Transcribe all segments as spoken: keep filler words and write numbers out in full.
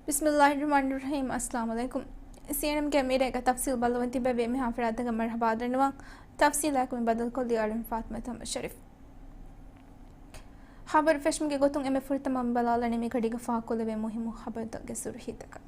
ބިސްމިއްލާހިއްރަޙްމާނިއްރަޙީމް. އައްސަލާމު ޢަލައިކުމް. ސީއެންއެމްގެ މިރޭގެ ތަފްސީލް ބައްލަވަން ތިބެވި އެންމެހާ ފަރާތަކަށް މަރުޙަބާ ދަންނަވަން. ތަފްސީލާއެކު މި ބަދަލުކޮށްލީ އަޅުން ފާތިމަތު ޝަރީފް. ޚަބަރު ފެށުމުގެ ގޮތުން އެންމެ ފުރަތަމަ މި ބަލާލަނީ މި ގަޑީގަ ފާހަގަކޮށްލެވޭ މުހިއްމު ޚަބަރުތަކުގެ ސުރުޚީތަކަށް.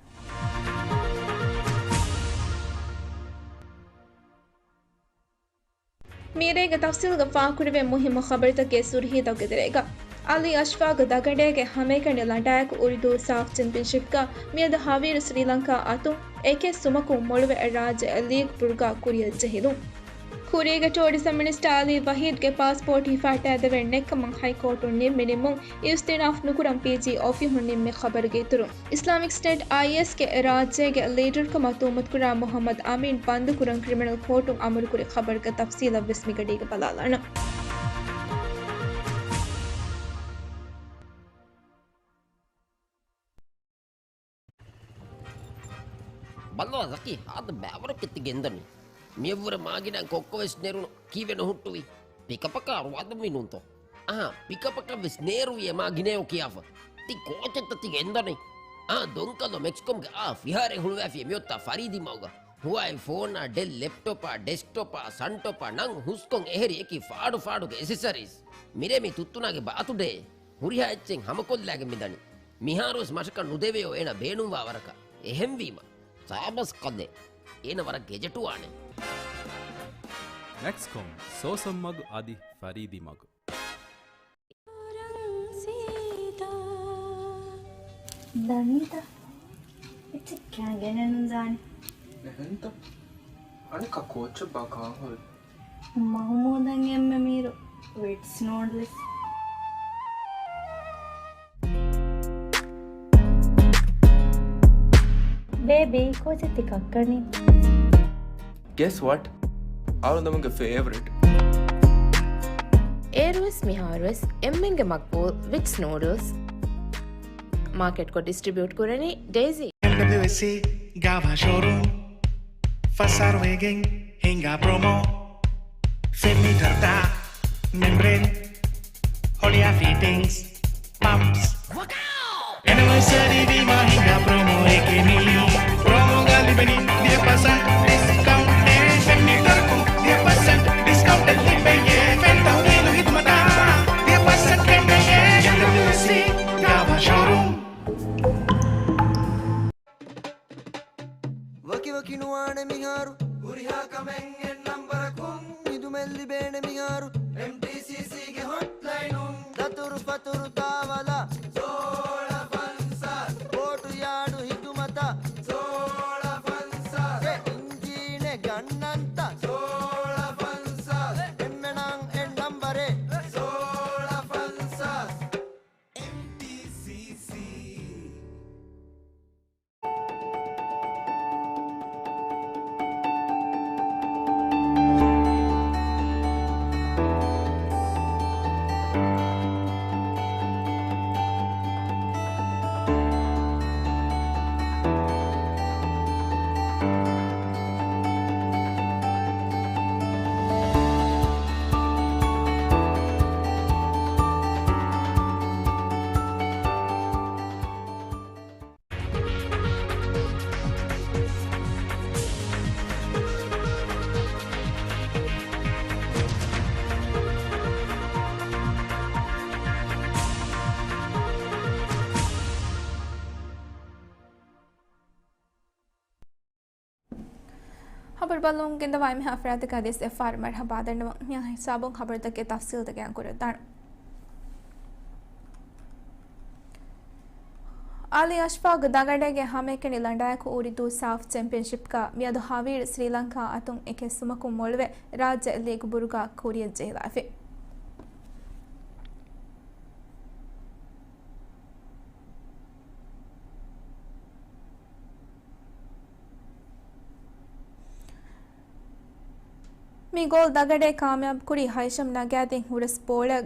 މިރޭގެ ތަފްސީލްގަ ފާހަގަކުރެވޭ މުހިއްމު ޚަބަރުތަކުގެ ސުރުޚީތަކުގެ ތެރޭގަ، އަލީ އަޝްފާގު ދަގަނޑޭގެ ހަމައެކަނި ލަނޑާއެކު އުރުދޫ ސާފް ޗެމްޕިއަންޝިޕްގަ މިއަދު ހަވީރު ސްރީލަންކާ އަތުން އެކެއް ސުމަކުން މޮޅުވެ ރާއްޖެ ލީގް ބުރުގާ ކުރިއަށް ޖެހިލުން. ކުރީގެ ޓޫރިޒަމް މިނިސްޓަރ އަލީ ވަހީދްގެ ޕާސްޕޯޓް ހިފާއްޓާދެވޭ ނެތްކަމަށް ހައިކޯޓުން ނިންމި ނިންމުން އިސްތިއުނާފް ނުކުރަން ޕީޖީ އޮފީހުން ނިންމި ޚަބަރުގެ އިތުރުން، އިސްލާމިކް ސްޓޭޓް އައިއެސްގެ ރާއްޖޭގެ ލީޑަރުކަމަށް ތުހުމަތުކުރާ މުޙައްމަދު އަމީން ބަންދުކުރަން ކްރިމިނަލް ކޯޓުން އަމުރުކުރި ޚަބަރުގެ ތަފްސީލަށް ވެސް މިގަޑީގަ ބަލާލާނަން. ބައްލަވާ ޒަކީ، ހާދަ ބައިވަރަކަށް ތި ގެންދަނީ. މިއަށްވުރެ މާގިނަ ކޮއްކޮވެސް ނެރުނު ކީއްވެ ނުހުއްޓުވީ؟ ޕިކަޕަކާ އަރުވާދަންވީ ނޫންތޯ؟ އަހާ، ޕިކަޕަކަށް ވެސް ނޭރުވި އެ މާގިނައޯ ކިޔާފަ. ތި ކޯޗެއްތަ ތި ގެންދަނީ؟ އާ، ދޮންކަލޯ މެކްސްކޮމްގެ އާ ފިހާރައެއް ހުޅުވާފި މިއޮތްތާ ފަރީދީ މަގުގަ. ހުވާއި ފޯނާ، ޑެލް ލެޕްޓޮޕާ، ޑެސްކްޓޮޕާ، ސަންޓޮޕާ ނަން ހުސްކޮން އެހެރި އެކި ފާޑު ފާޑުގެ އެސެސަރީސް. މިރޭ މި ތުއްތުނާގެ ބާތުޑޭ. ހުރިހާ އެއްޗެއް ހަމަކޮށްލާގެން މިދަނީ. މިހާރުވެސް މަށަކަށް ނުދެވެޔޯ އޭނަ ބޭނުންވާ ވަރަކަށް. އެހެންވީމަ، ސާބަސް ކަލޭ. އޭނަ ވަރަށް ގެޖެޓުވާނެ. މެކްސްކޮމް، ސޯސަން މަގު އަދި ފަރީދީ މަގު. ދަނީތަ؟ އެއްޗެއް ކާން ގެނެއް ނުދާނެ. އެހެންތަ؟ އަނެއްކާ ކޯޗެއްބާ ކާން ހުރީ؟ މަހުމޫދަށް އެންމެ މީރު ވިޓްސް ނޫޑްލްސް. ބޭބީ، ކޯޗެއް ތި ކައްކަނީ؟ Guess what? އަޅުގަނޑުގެ ފޭވަރިޓް. އޭރުވެސް މިހާރުވެސް އެންމެންގެ މަގްބޫލް ވިޓްސް ނޫޑްލްސް. މާކެޓްކޮށް ޑިސްޓްރިބިއުޓް ކުރަނީ ޑޭޒީ. އެމްޑަބްލިއުއެސްސީ ގާވާ ޝޯރޫމް. ފަސް އަހަރު ވެގެން ހިނގާ ޕްރޮމޯ. ފެން މީޓަރުތައް، މެމްބްރޭން، ހޮޅިއާ ފިޓިންގްސް، ޕަމްޕްސް. އެނިވަރސަރީ ވީމާ ހިނގާ ޕްރޮމޯއެކޭ މީ. ޕްރޮމޯގަ ލިބެނީ ވިހި ޕަސެންޓް ޑިސްކައުންޓެއް. ފެން މީޓަރަކުން ވިހި ޕަސެންޓް ޑިސްކައުންޓެއް ލިބެޔޭ. ފެން ތަހުލީލު ހިދުމަތާ ވިހި ޕަސެންޓް ކެނޑެޔޭ. އެމްޑަބްލިއުއެސްސީ ގާވާ ޝޯރޫމް. ވަކިވަކި ނުވާނެ މިހާރު. ހުރިހާ ކަމެއް އެއް ނަންބަރަކުން. ހިދުމަތް ލިބޭނެ މިހާރު. އެމްޓީސީސީގެ ހޮޓްލައިނުން. ދަތުރު ފަތުރު ތާވަލާ. ސޯޅަ ފަންސާސް. ބޯޓު ޔާޑު ހިދުމަތަށް. ސޯޅަ ފަންސާސް. އެ އިންޖީނެއް ގަންނަންތަ؟ ސޯޅަ ފަންސާސް. އެންމެނަށް އެއް ނަންބަރެއް. ސޯޅަ ފަންސާސް. އެމްޓީސީސީ. ޚަބަރު ބައްލަވަން ގެންދަވާ އެންމެހާ ފަރާތަކަށް އަދިވެސް އެއްފަހަރު މަރުޙަބާ ދަންނަވަން. މިހާ ހިސާބުން ޚަބަރުތަކުގެ ތަފްސީލްތަކެއް އަންގަވަން ކުރައްވާނަން. އަލީ އަޝްފާގު ދަގަނޑޭގެ ހަމައެކަނި ލަނޑާއެކު އުރުދޫ ސާފް ޗެމްޕިއަންޝިޕްގަ މިއަދު ހަވީރު ސްރީލަންކާ އަތުން އެކެއް ސުމަކުން މޮޅުވެ، ރާއްޖެ ލީގު ބުރުގާ ކުރިއަށް ޖެހިލާފި. މި ގޯލް ދަގަނޑޭ ކާމިޔާބު ކުރީ ހައިޝަމް ނަގާދިން ހުރަސް ބޯޅަ،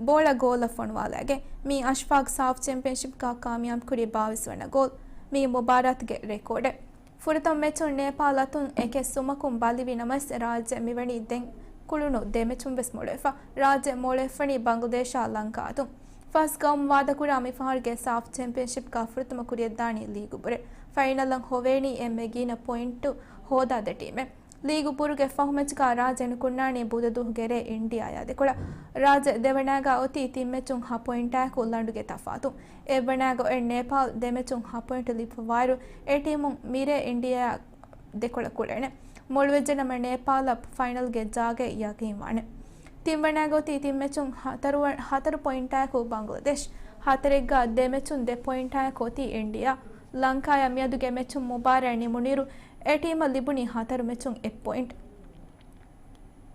ބޯޅަ ގޯލަށް ފޮނުވާލައިގެން. މީ އަޝްފާގް ސާފް ޗެމްޕިއަންޝިޕްގަ ކާމިޔާބު ކުރި ބާވީސް ވަނަ ގޯލް. މީ މުބާރާތުގެ ރެކޯޑެއް. ފުރަތަމަ މެޗުން ނޭޕާލް އަތުން އެކެއް ސުމަކުން ބަލިވި ނަމަވެސް، ރާއްޖެ މިވަނީ ދެން ކުޅުނު ދެ މެޗުން ވެސް މޮޅުވެފަ. ރާއްޖެ މޮޅުވެފަނީ ބަންގްލަދޭޝާ ލަންކާ އަތުން. ފަސް ގައުމު ވާދަކުރާ މިފަހަރުގެ ސާފް ޗެމްޕިއަންޝިޕްގަ ފުރަތަމަ ކުރިއަށްދާނީ ލީގު ބުރެއް. ފައިނަލަށް ހޮވޭނީ އެންމެ ގިނަ ޕޮއިންޓު ހޯދާ ދެ ޓީމެއް. ލީގު ބުރުގެ ފަހު މެޗްގަ ރާޖެ ނުކުންނާނީ ބުދަ ދުވަހުގެ ރޭ އިންޑިއާޔާ ދެކޮޅަށް. ރާޖެ ދެވަނައިގަ އޮތީ ތިން މެޗުން ހަ ޕޮއިންޓާއެކު ލަނޑުގެ ތަފާތު. އެއްވަނައިގަ އޮތް ނޭޕާލް ދެ މެޗުން ހަ ޕޮއިންޓު ލިބިފަވާއިރު، އެ ޓީމުން މިރޭ އިންޑިއާ ދެކޮޅަށް ކުޅޭނެ. މޮޅުވެއްޖެނަމަ ނޭޕާލަށް ފައިނަލްގެ ޖާގައެއް ޔަގީންވާނެ. ތިންވަނައިގަ އޮތީ ތިން މެޗުން ހަތަރު، ހަތަރު ޕޮއިންޓާއެކު ބަނގްލަދޭޝް. ހަތަރެއްގަ ދެ މެޗުން ދެ ޕޮއިންޓާއެކު އޮތީ އިންޑިއާ. ލަންކާޔާ މިއަދުގެ މެޗުން މުބާރާތް ނިމުނުއިރު، އެ ޓީމަށް ލިބުނީ ހަތަރު މެޗުން އެއް ޕޮއިންޓް.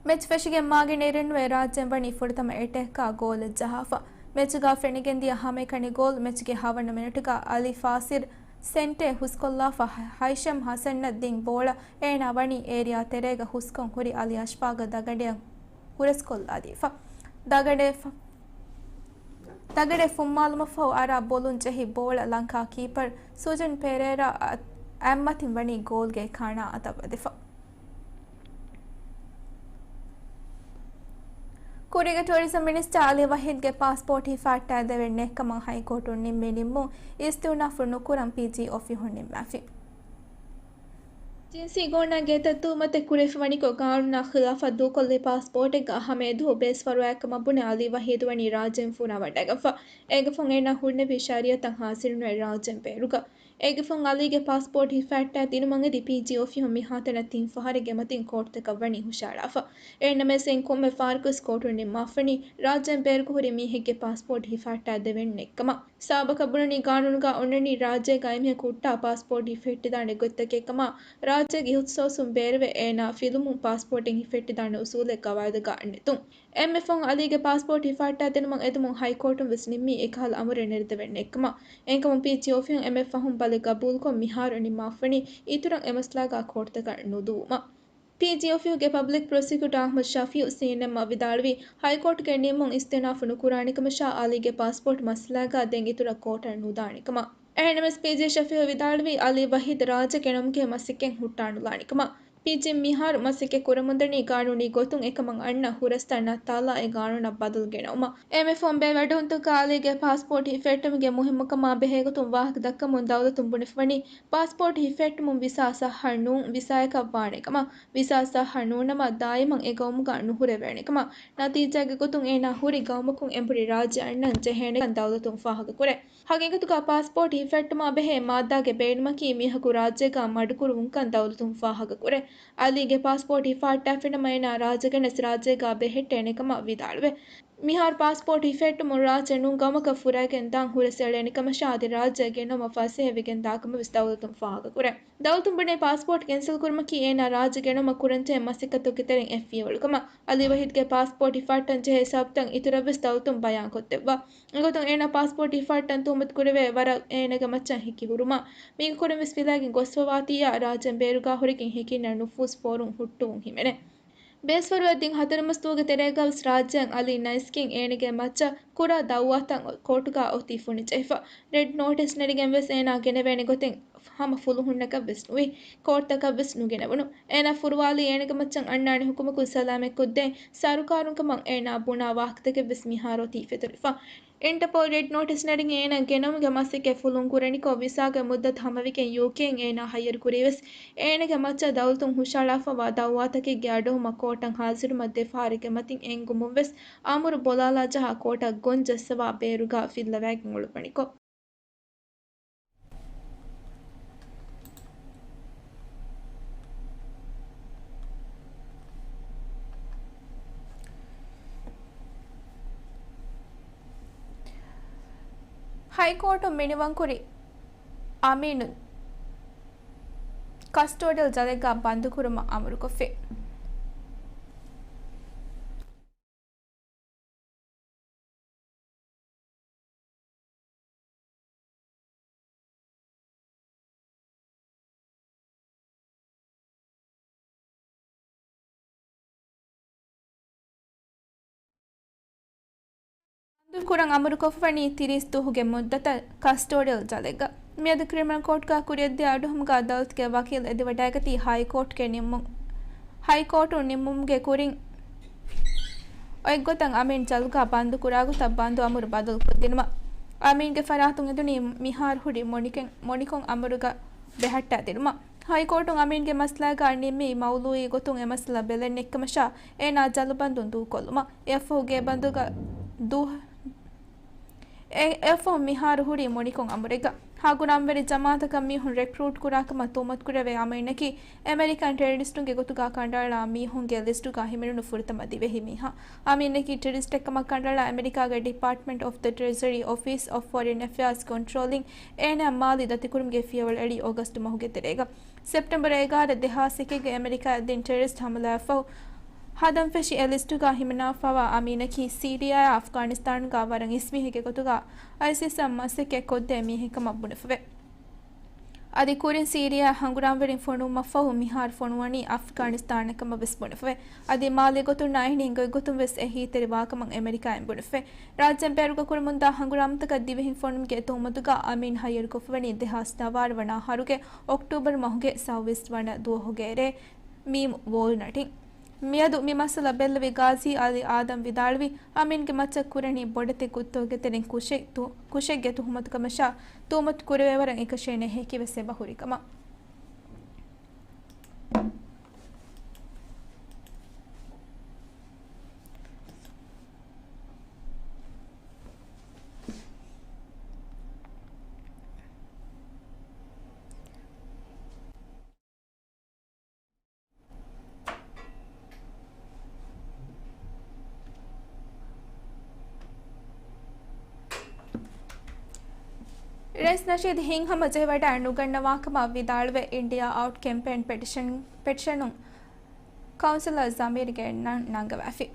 މެޗް ފެށިގެން މާގިނަ އިރެއްނުވެ ރާއްޖެން ވަނީ ފުރަތަމަ އެޓޭކާ ގޯލެއް ޖަހާފަ. މެޗުގަ ފެނިގެންދިޔަ ހަމައެކަނި ގޯލް މެޗުގެ ހަވަނަ މިނެޓުގަ އަލީ ފާސިރް ސެންޓޭ ހުސްކޮށްލާފަ، ހައިޝަމް ހަސަންއަށް ދިން ބޯޅަ އޭނާ ވަނީ އޭރިއާ ތެރޭގަ ހުސްކޮށް ހުރި އަލީ އަޝްފާގަށް ދަގަނޑެއަށް ހުރަސްކޮށްލާދީފަ. ދަގަނޑެއް ފަ-، ދަގަނޑެއް ފުއްމާލުމަށްފަހު އަރާ ބޮލުން ޖެހި ބޯޅަ ލަންކާ ކީޕަރ ސުޖަން ޕެރޭރާ އަތްމަތިން ވަނީ ގޯލްގެ ކަނާ އަތަށް ވަދެފަ. ކުރީގެ ޓޫރިޒަމް މިނިސްޓަރ އަލީ ވަހީދްގެ ޕާސްޕޯޓް ހިފާއްޓާ ދެވެން ނެތްކަމަށް ހައިކޯޓުން ނިންމި ނިންމުން އިސްތިއުނާފު ނުކުރަން ޕީޖީ އޮފީހުން ނިންމާފި. ޖިންސީ ގޯނާގެ އެތައް ތުހުމަތެއް ކުރެވިފަ ވަނިކޮށް، ގާނޫނާ ޚިލާފަށް ދޫކޮށްލި ޕާސްޕޯޓެއްގަ ހަމަ އެދުވަހު ބޭސްފަރުވާއެއްކަމަށް ބުނެ އަލީ ވަހީދު ވަނީ ރާއްޖޭން ފުނައަވަން ނަގަންފަ. އޭގެ ފަހުން އޭނާ ހުންނެވީ ޝަރީއަތަށް ހާސިލުނުވެ ރާއްޖޭން ބޭރުގަ. އޭގެ ފަހުން އަލީގެ ޕާސްޕޯޓް ހިފާއްޓާ ދިނުމަށް އެދި ޕީޖީ އޮފީހުން މިހާތަނަށް ތިން ފަހަރެއްގެ މަތިން ކޯޓްތަކަށް ވަނީ ހުށައަޅާފަ. އެހެންނަމަވެސް އެއިން ކޮންމެ ފަހަރަކުވެސް ކޯޓުން ނިންމާފަނީ ރާއްޖޭން ބޭރުގަ ހުރި މީހެއްގެ ޕާސްޕޯޓް ހިފާއްޓާ ދެވެން ނެތްކަމަށް. ސާބަކަށް ބުނަނީ ގާނޫނުގަ އޮންނަނީ ރާއްޖޭގަ އެމީހަކު ހުއްޓާ ޕާސްޕޯޓް ހިފެއްޓިދާނެ ގޮތްތަކެއްކަމަށް. ރާއްޖޭގެ އިހުތިސޯސުން ބޭރުވެ އޭނާ ފިލުމުން ޕާސްޕޯޓެއް ހިފެއްޓިދާނެ އުސޫލެއް ގަވާއިދުގަ ނެތުން. އެންމެ ފަހުން އަލީގެ ޕާސްޕޯޓް ހިފާއްޓާދިނުމަށް އެދުމުން ހައިކޯޓުން ވެސް ނިންމީ އެކަހަލަ އަމުރެއް ނެރެދެވެން ނެތްކަމަށް. އެހެންކަމުން ޕީޖީ އޮފީހުން އެންމެ ފަހުން ބަލި ގަބޫލުކޮށް މިހާރު ނިންމާފަނީ އިތުރަށް އެ މައްސަލާގަ ކޯޓްތަކަށް ނުދުވުމަށް. ޕީޖީ އޮފީހުގެ ޕަބްލިކް ޕްރޮސިކިއުޓާ އަޙްމަދު ޝަފީއު ސީއެންއެމްއަށް ވިދާޅުވީ، ހައިކޯޓުގެ ނިންމުން އިސްތިއުނާފު ނުކުރާނެކަމަށާ އަލީގެ ޕާސްޕޯޓް މައްސަލާގަ ދެން އިތުރަށް ކޯޓަށް ނުދާނެކަމަށް. އެހެންނަމަވެސް ޕީޖީ ޝަފީއު ވިދާޅުވީ، އަލީ ވަހީދު ރާއްޖެ ގެނައުމުގެ މަސައްކަތް ހުއްޓާނުލާނެކަމަށް. ޕީޖީ މިހާރު މަސައްކަތް ކުރަމުންދަނީ ގާނޫނީ ގޮތުން އެކަމަށް އަންނަ ހުރަސްތައް ނައްތާލާ އެ ގާނޫނަށް ބަދަލު ގެނައުމަށް. އެންމެ ފަހުން ބޭއްވި ވަޑައިގެންތަކާ އަލީގެ ޕާސްޕޯޓް ހިފެއްޓުމުގެ މުހިއްމުކަމާ ބެހޭގޮތުން ވާހަކަ ދައްކަމުން ދައުލަތުން ބުނެފަވަނީ، ޕާސްޕޯޓް ހިފެއްޓުމުން ވިސާ ސައްހަ ނޫން، ވިސާއަކަށް ވާނެކަމަށް. ވިސާ ސައްހަ ނޫންނަމަ، ދާއިމަށް އެ ގައުމުގަ ނުހުރެވޭނެކަމަށް. ނަތީޖާގެ ގޮތުން އޭނާ ހުރި ގައުމަކުން އެނބުރި ރާއްޖެ އަންނަން ޖެހޭނެކަން ދައުލަތުން ފާހަގަކުރޭ. ހަގީގަތުގަ ޕާސްޕޯޓް ހިފެއްޓުމާ ބެހޭ މާއްދާގެ ބޭނުމަކީ މީހަކު ރާއްޖޭގަ މަޑުކުރުވުންކަން ދައުލަތުން ފާހަގަކުރޭ. އަލީގެ ޕާސްޕޯޓް ހިފާއްޓާފިނަމަ އޭނާ ރާއްޖެގަނެސް ރާއްޖޭގަ ބެހެއްޓޭނެކަމަށް ވިދާޅުވޭ. މިހާރު ޕާސްޕޯޓް ހިފެއްޓުމުން ރާއްޖެ ނޫން ގައުމަކަށް ފުރައިގެން ދާން ހުރަސް އެޅޭނެކަމަށާ އަދި ރާއްޖެ ގެނައުމަށް ފަސޭހަވެގެން ދާކަމަށް ވެސް ދައުލަތުން ފާހަގަކުރޭ. ދައުލަތުން ބުނޭ ޕާސްޕޯޓް ކެންސަލް ކުރުމަކީ އޭނާ ރާއްޖެ ގެނައުމަށް ކުރަންޖެހޭ މަސައްކަތުގެ ތެރެއިން އެއް ފިޔަވަޅު ކަމަށް. އަލީ ވަހީދުގެ ޕާސްޕޯޓް ހިފާއްޓަން ޖެހޭ ސަބަބުތައް އިތުރަށް ވެސް ދައުލަތުން ބަޔާންކޮށްދެއްވާ. އެގޮތުން އޭނާ ޕާސްޕޯޓް ހިފާއްޓަން ތުހުމަތު ކުރެވޭ ވަރަށް އޭނާގެ މައްޗަށް ހިކި ހުރުމާ، މީގެ ކުރިން ވެސް ފިލައިގެން ގޮސްފަވާތީއާ ރާއްޖޭން ބޭރުގަ ހުރެގެން ހެކިންނަށް ނުފޫޒު ފޯރުން ހުއްޓުވުން ހިމެނޭ. ބޭސްފަރުވާ ދިން ހަތަރު މަސް ދުވަހުގެ ތެރޭގަ ވެސް ރާއްޖޭން އަލީ ނައިސްގެން އޭނާގެ މައްޗަށް ކުރާ ދައުވާތައް ކޯޓުގަ އޮތީ ފުނިޖެހިފަ. ރެޑް ނޯޓިސް ނެރިގެން ވެސް އޭނާ ގެނެވޭނެ ގޮތެއް ހަމަ ފުލުހުންނަކަށް ވެސް ނުވި، ކޯޓްތަކަށް ވެސް ނުގެނެވުނު. އޭނާ ފުރުވާލީ އޭނާގެ މައްޗަށް އަންނާނެ ހުކުމަކުން ސަލާމަތްކޮށްދޭން ސަރުކާރުން ކަމަށް އޭނާ ބުނާ ވާހަކަތަކެއް ވެސް މިހާރު އޮތީ ފެތުރިފަ. އިންޓަޕޯލް ރެޑް ނޯޓިސް ނެރެން އޭނާ ގެނައުމުގެ މަސައްކަތް ފުލުން ކުރަނިކޮށް، ވިސާގެ މުއްދަތު ހަމަވެގެން ޔޫކޭއިން އޭނާ ހައްޔަރު ކުރީ ވެސް، އޭނާގެ މައްޗަށް ދައުލަތުން ހުށައަޅާފައިވާ ދައުވާތަކެއްގެ އަޑުއެހުމަށް ކޯޓަށް ހާޒިރުވުމަށް ދެ ފަހަރެއްގެ މަތިން އެންގުމުން ވެސް، އަމުރު ބޮލާލާ ޖަހާ ކޯޓަށް ގޮން ޖައްސަވާ ބޭރުގަ ފިއްލަވައިގެން އުޅުއްވަނިކޮށް. ހައިކޯޓުން މިނިވަންކުރި އަމީނު ކަސްޓޯޑިއަލް ޖަލެއްގަ ބަންދުކުރުމަށް އަމުރުކޮށްފި. ބަންދުކުރަން އަމުރުކޮށްފަވަނީ ތިރީސް ދުވަހުގެ މުއްދަތަށް ކަސްޓޯޑިއަލް ޖަލެއްގަ. މިއަދު ކްރިމިނަލް ކޯޓްގަ ކުރިއަށްދިޔަ އަޑުއެހުމުގަ އަދާލަތުގެ ވަކީލް އެދިވަޑައިގަތީ ހައިކޯޓްގެ ނިންމުން، ހައިކޯޓުން ނިންމުމުގެ ކުރިން އޮތްގޮތަށް އަމީން ޖަލުގާ ބަންދު ކުރާގޮތަށް ބަންދު އަމުރު ބަދަލުކޮށްދިނުމަށް އަމީންގެ ފަރާތުން އެދުނީ މިހާރު ހުރި މޮނިކޮން، މޮނިކޮން އަމުރުގަ ބެހައްޓާދިނުމަށް. ހައިކޯޓުން އަމީންގެ މަސްލައިގާ ނިންމީ މައުލޫއީ ގޮތުން އެ މައްސަލަ ބެލެން ނެތްކަމަށާ އޭނާ ޖަލު ބަންދުން ދޫކޮށްލުމަށް. އެއަށްފަހު ގޭބަންދުގަ ދޫ، އެ، އެއަށްފަހު މިހާރު ހުރީ މޮނިކޮން އަމުރެއްގަ. ހަނގުރާމަވެރި ޖަމާއަތަކަށް މީހުން ރެކްރޫޓް ކުރާކަމަށް ތުހުމަތުކުރެވޭ އަމީނަކީ އެމެރިކާން ޓެރަރިސްޓުންގެ ގޮތުގާ ކަނޑައަޅާ މީހުންގެ ލިސްޓުގާ ހިމެނުނު ފުރަތަމަ ދިވެހި މީހާ. އަމީނަކީ ޓެރަރިސްޓެއްކަމަށް ކަނޑައަޅާ އެމެރިކާގެ ޑިޕާޓްމަންޓް އޮފް ދަ ޓްރެޖަރީ އޮފީސް އޮފް ފޮރިން އެފެއާޒް ކޮންޓްރޯލިން އޭނާ މާލީ ދަތިކުރުމުގެ ފިޔަވަޅު އެޅީ އޮގަސްޓު މަހުގެ ތެރޭގަ. ސެޕްޓެމްބަރު އެގާރަ، ދެހާސް އެކެއްގެ އެމެރިކާއަށް ދިން ޓެރަރިސްޓް ހަމަލާއަށްފަހު ހަދަންފެށި އެ ލިސްޓުގާ ހިމަނާފަވާ އަމީނަކީ ސީރިއާއާ އަފްޣާނިސްތާނުގާ ވަރަށް އިސް މީހެއްގެ ގޮތުގާ އައިސިސްއަށް މަސައްކަތް ކޮށްދޭ މީހެއްކަމަށް ބުނެފަވޭ. އަދި ކުރިން ސީރިއާ ހަނގުރާމަވެރިން ފޮނުވުމަށްފަހު މިހާރު ފޮނުވަނީ އަފްޣާނިސްތާނެއްކަމަށް ވެސް ބުނެފަވޭ. އަދި މާލީ ގޮތުން ނާއިނީން ގޮތްގޮތުން ވެސް އެހީތެރިވާކަމަށް އެމެރިކާއިން ބުނެފަވޭ. ރާއްޖޭން ބޭރުގަ ކުރަމުންދާ ހަނގުރާމަތަކަށް ދިވެހިން ފޮނުމުގެ ތުހުމަތުގަ އަމީން ހައްޔަރުކޮށްފަވަނީ ދެހާސް ނަވާރަ ވަނަ އަހަރުގެ އޮކްޓޫބަރު މަހުގެ ސައުވީސް ވަނަ ދުވަހުގެ ރޭ މީމް ވޯލްނަޓިން. މިއަދު މި މައްސަލަ ބެއްލެވި ގާޒީ އަލީ އާދަމް ވިދާޅުވީ، އަމީންގެ މައްޗަށް ކުރަނީ ބޮޑެތި ގުއްތޯގެ ތެރެއިން ކުށެއް ތު-، ކުށެއްގެ ތުހުމަތުކަމަށާ ތުހުމަތު ކުރެވޭވަރަށް އެކަށީނެއް ހެކިވެސް އެބަހުރި ކަމަށް. ރައީސް ނަޝީދު ހިތްހަމަޖެހިވަޑައި ނުގަންނަވާކަމަށް ވިދާޅުވެ، އިންޑިއާ އައުޓް ކެމްޕޭން ޕެޓިޝަން، ޕެޓިޝަނުން ކައުންސިލަރ ޒަމީރުގެ ނަން ނަންގަވާފި.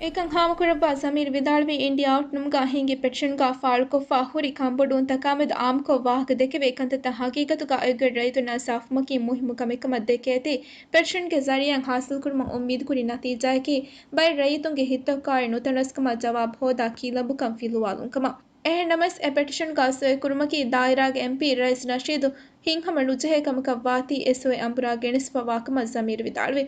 އެކަން ހާމަކުރައްވާ ޒަމީރު ވިދާޅުވީ، އިންޑިއާ އައުޓް ނަމުގަ ހިންގި ޕެޓިޝަންގަ ފާޅުކޮށްފަ ހުރި ކަންބޮޑުވުންތަކާމެދު އާއްމުކޮށް ވާހަކަ ދެކެވޭ ކަންތައްތައް ހަގީގަތުގަ އޮތްގޮތް ރައްޔިތުންނާ ސާފުވުމަކީ މުހިއްމު ކަމެއްކަމަށް ދެކޭތީ، ޕެޓިޝަންގެ ޒަރީއާއިން ހާސިލްކުރުމަށް އުއްމީދުކުރި ނަތީޖާއަކީ ބައެއް ރައްޔިތުންގެ ހިތްތަކުގައި ނުތަނަވަސްކަމާ ޖަވާބު ހޯދާ ކީލަނބުކަން ފިލުވާލުން ކަމަށް. އެހެންނަމަވެސް، އެ ޕެޓިޝަންގާ ސޮއިކުރުމަކީ ދާއިރާގެ އެމްޕީ ރައީސް ނަޝީދު ހިތްހަމަ ނުޖެހޭ ކަމަކަށް ވާތީ އެ ސޮއި އަނބުރާ ގެނެސްފަވާކަމަށް ޒަމީރު ވިދާޅުވި.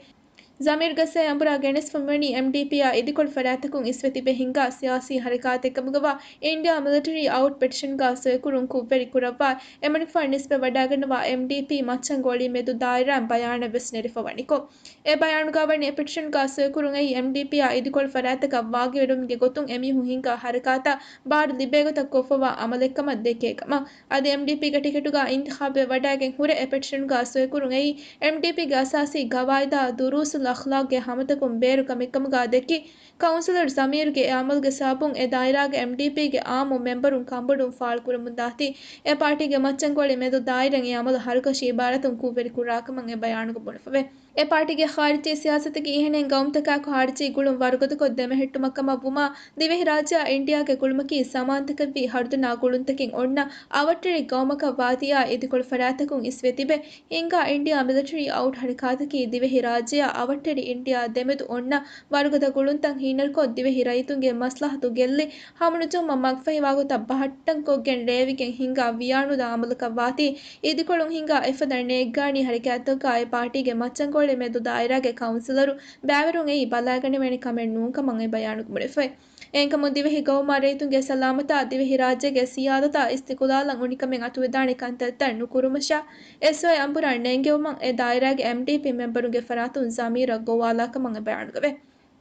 ޒަމީރުގެ ސޮއި އަނބުރާ ގެނެސްފަ މިވަނީ އެމްޑީޕީއާ އިދިކޮޅު ފަރާތްތަކުން އިސްވެ ތިބެ ހިންގާ ސިޔާސީ ހަރަކާތެއްކަމުގަވާ އިންޑިއާ މިލިޓަރީ އައުޓް ޕެޓިޝަންގާ ސޮއިކުރުން ކުށްވެރި ކުރައްވާ އެމަނިކުފާނު ނިސްބަތް ވަޑައިގަންނަވާ އެމްޑީޕީ މައްޗަންގޮޅި މެދު ދާއިރާއިން ބަޔާނެއް ވެސް ނެރެފަވަނިކޮށް، އެ ބަޔާނުގާ ވަނީ އެ ޕެޓިޝަންގާ ސޮއިކުރުން އެއީ އެމްޑީޕީއާ އިދިކޮޅު ފަރާތްތަކަށް ވާގިވެރިވުމުގެ ގޮތުން އެމީހުން ހިންގާ ހަރަކާތާ ބާރު ލިބޭގޮތަށް ކޮށްފަވާ އަމަލެއްކަމަށް ދެކޭ ކަމަށް. އަދި އެމްޑީޕީގެ ޓިކެޓުގާ އިންތިޚާބުވެ ވަޑައިގެން ހުރެ އެ ޕެޓިޝަންގާ ސޮއިކުރުން އެއީ އެމްޑީޕީގެ އަސާސީ ގަވާއިދާ ދުރޫސުލް އަޚްލާގްގެ ހަމަތަކުން ބޭރު ކަމެއްކަމުގާ ދެއްކި، ކައުންސިލަރު ޒަމީރުގެ އެ އަމަލުގެ ސަބަބުން އެ ދާއިރާގެ އެމްޑީޕީގެ އާއްމު މެމްބަރުން ކަންބޮޑުވުން ފާޅުކުރަމުންދާތީ، އެ ޕާޓީގެ މައްޗަންގޮޅި މެދު ދާއިރާއިން އެ އަމަލު ހަރުކަށި އިބާރާތުން ކުށްވެރި ކުރާކަމަށް އެ ބަޔާނުގަ ބުނެފަވޭ. އެ ޕާޓީގެ ޚާރިޖީ ސިޔާސަތަކީ އެހެނެއް ގައުމުތަކާއެކު ޚާރިޖީ ގުޅުން ވަރުގަދަކޮށް ދެމެހެއްޓުމަށް ކަމަށް ވުމާ، ދިވެހިރާއްޖެއާ އިންޑިއާގެ ގުޅުމަކީ ސަމާންތަކެއްވި ހަރުދަނާ ގުޅުންތަކެއް އޮންނަ އަވަށްޓެރި ގައުމަކަށް ވާތީއާ އިދިކޮޅު ފަރާތްތަކުން އިސްވެ ތިބެ ހިންގާ އިންޑިއާ މިލިޓަރީ އައުޓް ހަރަކާތަކީ ދިވެހިރާއްޖެއާ އަވަށްޓެރި އިންޑިއާ ދެމެދު އޮންނަ ވަރުގަދަ ގުޅުންތައް ހީނަރުކޮށް، ދިވެހި ރައްޔިތުންގެ މަސްލަހަތު ގެއްލި، ހަމަނުޖެހުމަށް މަގުފަހިވާގޮތަށް ބަހައްޓަންކޮށްގެން ރޭވިގެން ހިންގާ ވިޔާނުދާ އަމަލަކަށް ވާތީ، އިދިކޮޅުން ހިންގާ އެފަދަ ނޭއްގާނީ ހަރަކާތްތަކުގާ އެ ޕާޓީގެ މައްޗަންގޮޅި މެދު ދާއިރާގެ ކައުންސިލަރު ބައިވެރިވުން އެއީ ބަލައިގަނެވޭނެ ކަމެއް ނޫން ކަމަށް އެ ބަޔާނުގަ ބުނެފައި. އެހެންކަމުން ދިވެހި ގައުމާ ރައްޔިތުންގެ ސަލާމަތާ، ދިވެހިރާއްޖޭގެ ސިޔާދަތާ، އިސްތިޤުލާލަށް އުނިކަމެއް އަތުވެދާނެ ކަންތައްތައް ނުކުރުމަށާ، އެސްއޯއެ އަނބުރާ ނެންގެވުމަށް އެ ދާއިރާގެ އެމްޑީޕީ މެމްބަރުންގެ ފަރާތުން ޒަމީރަށް ގޮވާލާކަމަށް އެ ބަޔާނުގަވޭ.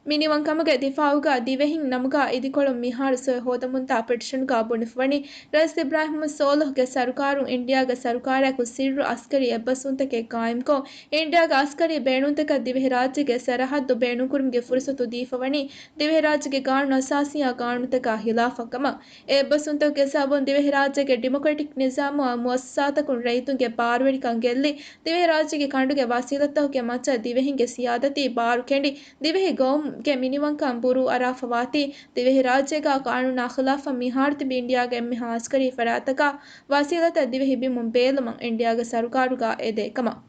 މިނިވަންކަމުގެ ދިފާއުގަ ދިވެހިން ނަމުގަ އިދިކޮޅުން މިހާރު ސޮއި ހޯދަމުންދާ ޕެޓިޝަންގަ ބުނެފަވަނީ، ރައީސް އިބްރާހިމް ސޯލިހުގެ ސަރުކާރުން އިންޑިއާގެ ސަރުކާރާއެކު ސިއްރު އަސްކަރީ އެއްބަސްވުންތަކެއް ގާއިމްކޮށް، އިންޑިއާގެ އަސްކަރީ ބޭނުންތަކަށް ދިވެހިރާއްޖޭގެ ސަރަހައްދު ބޭނުންކުރުމުގެ ފުރުސަތު ދީފަވަނީ، ދިވެހިރާއްޖޭގެ ގާނޫނު އަސާސީއާ ގާނޫނުތަކާ ހިލާފަށް ކަމަށް. އެ އެއްބަސްވުންތަކުގެ ސަބަބުން ދިވެހިރާއްޖޭގެ ޑިމޮކްރެޓިކް ނިޒާމުއާ މުއައްސަސާތަކުން ރައްޔިތުންގެ ބާރުވެރިކަން ގެއްލި، ދިވެހިރާއްޖޭގެ ކަނޑުގެ ވަސީލަތްތަކުގެ މައްޗަށް ދިވެހިންގެ ސިޔާދަތީ ބާރު ކެނޑި، ދިވެހި ގައުމުގެ މިނިވަންކަން ބުރޫއަރާފަވާތީ، ދިވެހިރާއްޖޭގާ ގާނޫނާ ޚިލާފަށް މިހާރު ތިބި އިންޑިއާގެ އެންމެހާ އަސްކަރީ ފަރާތްތަކާ ވަސީލަތްތައް ދިވެހި ބިމުން ބޭލުމަށް އިންޑިއާގެ ސަރުކާރުގާ އެދޭ ކަމަށް.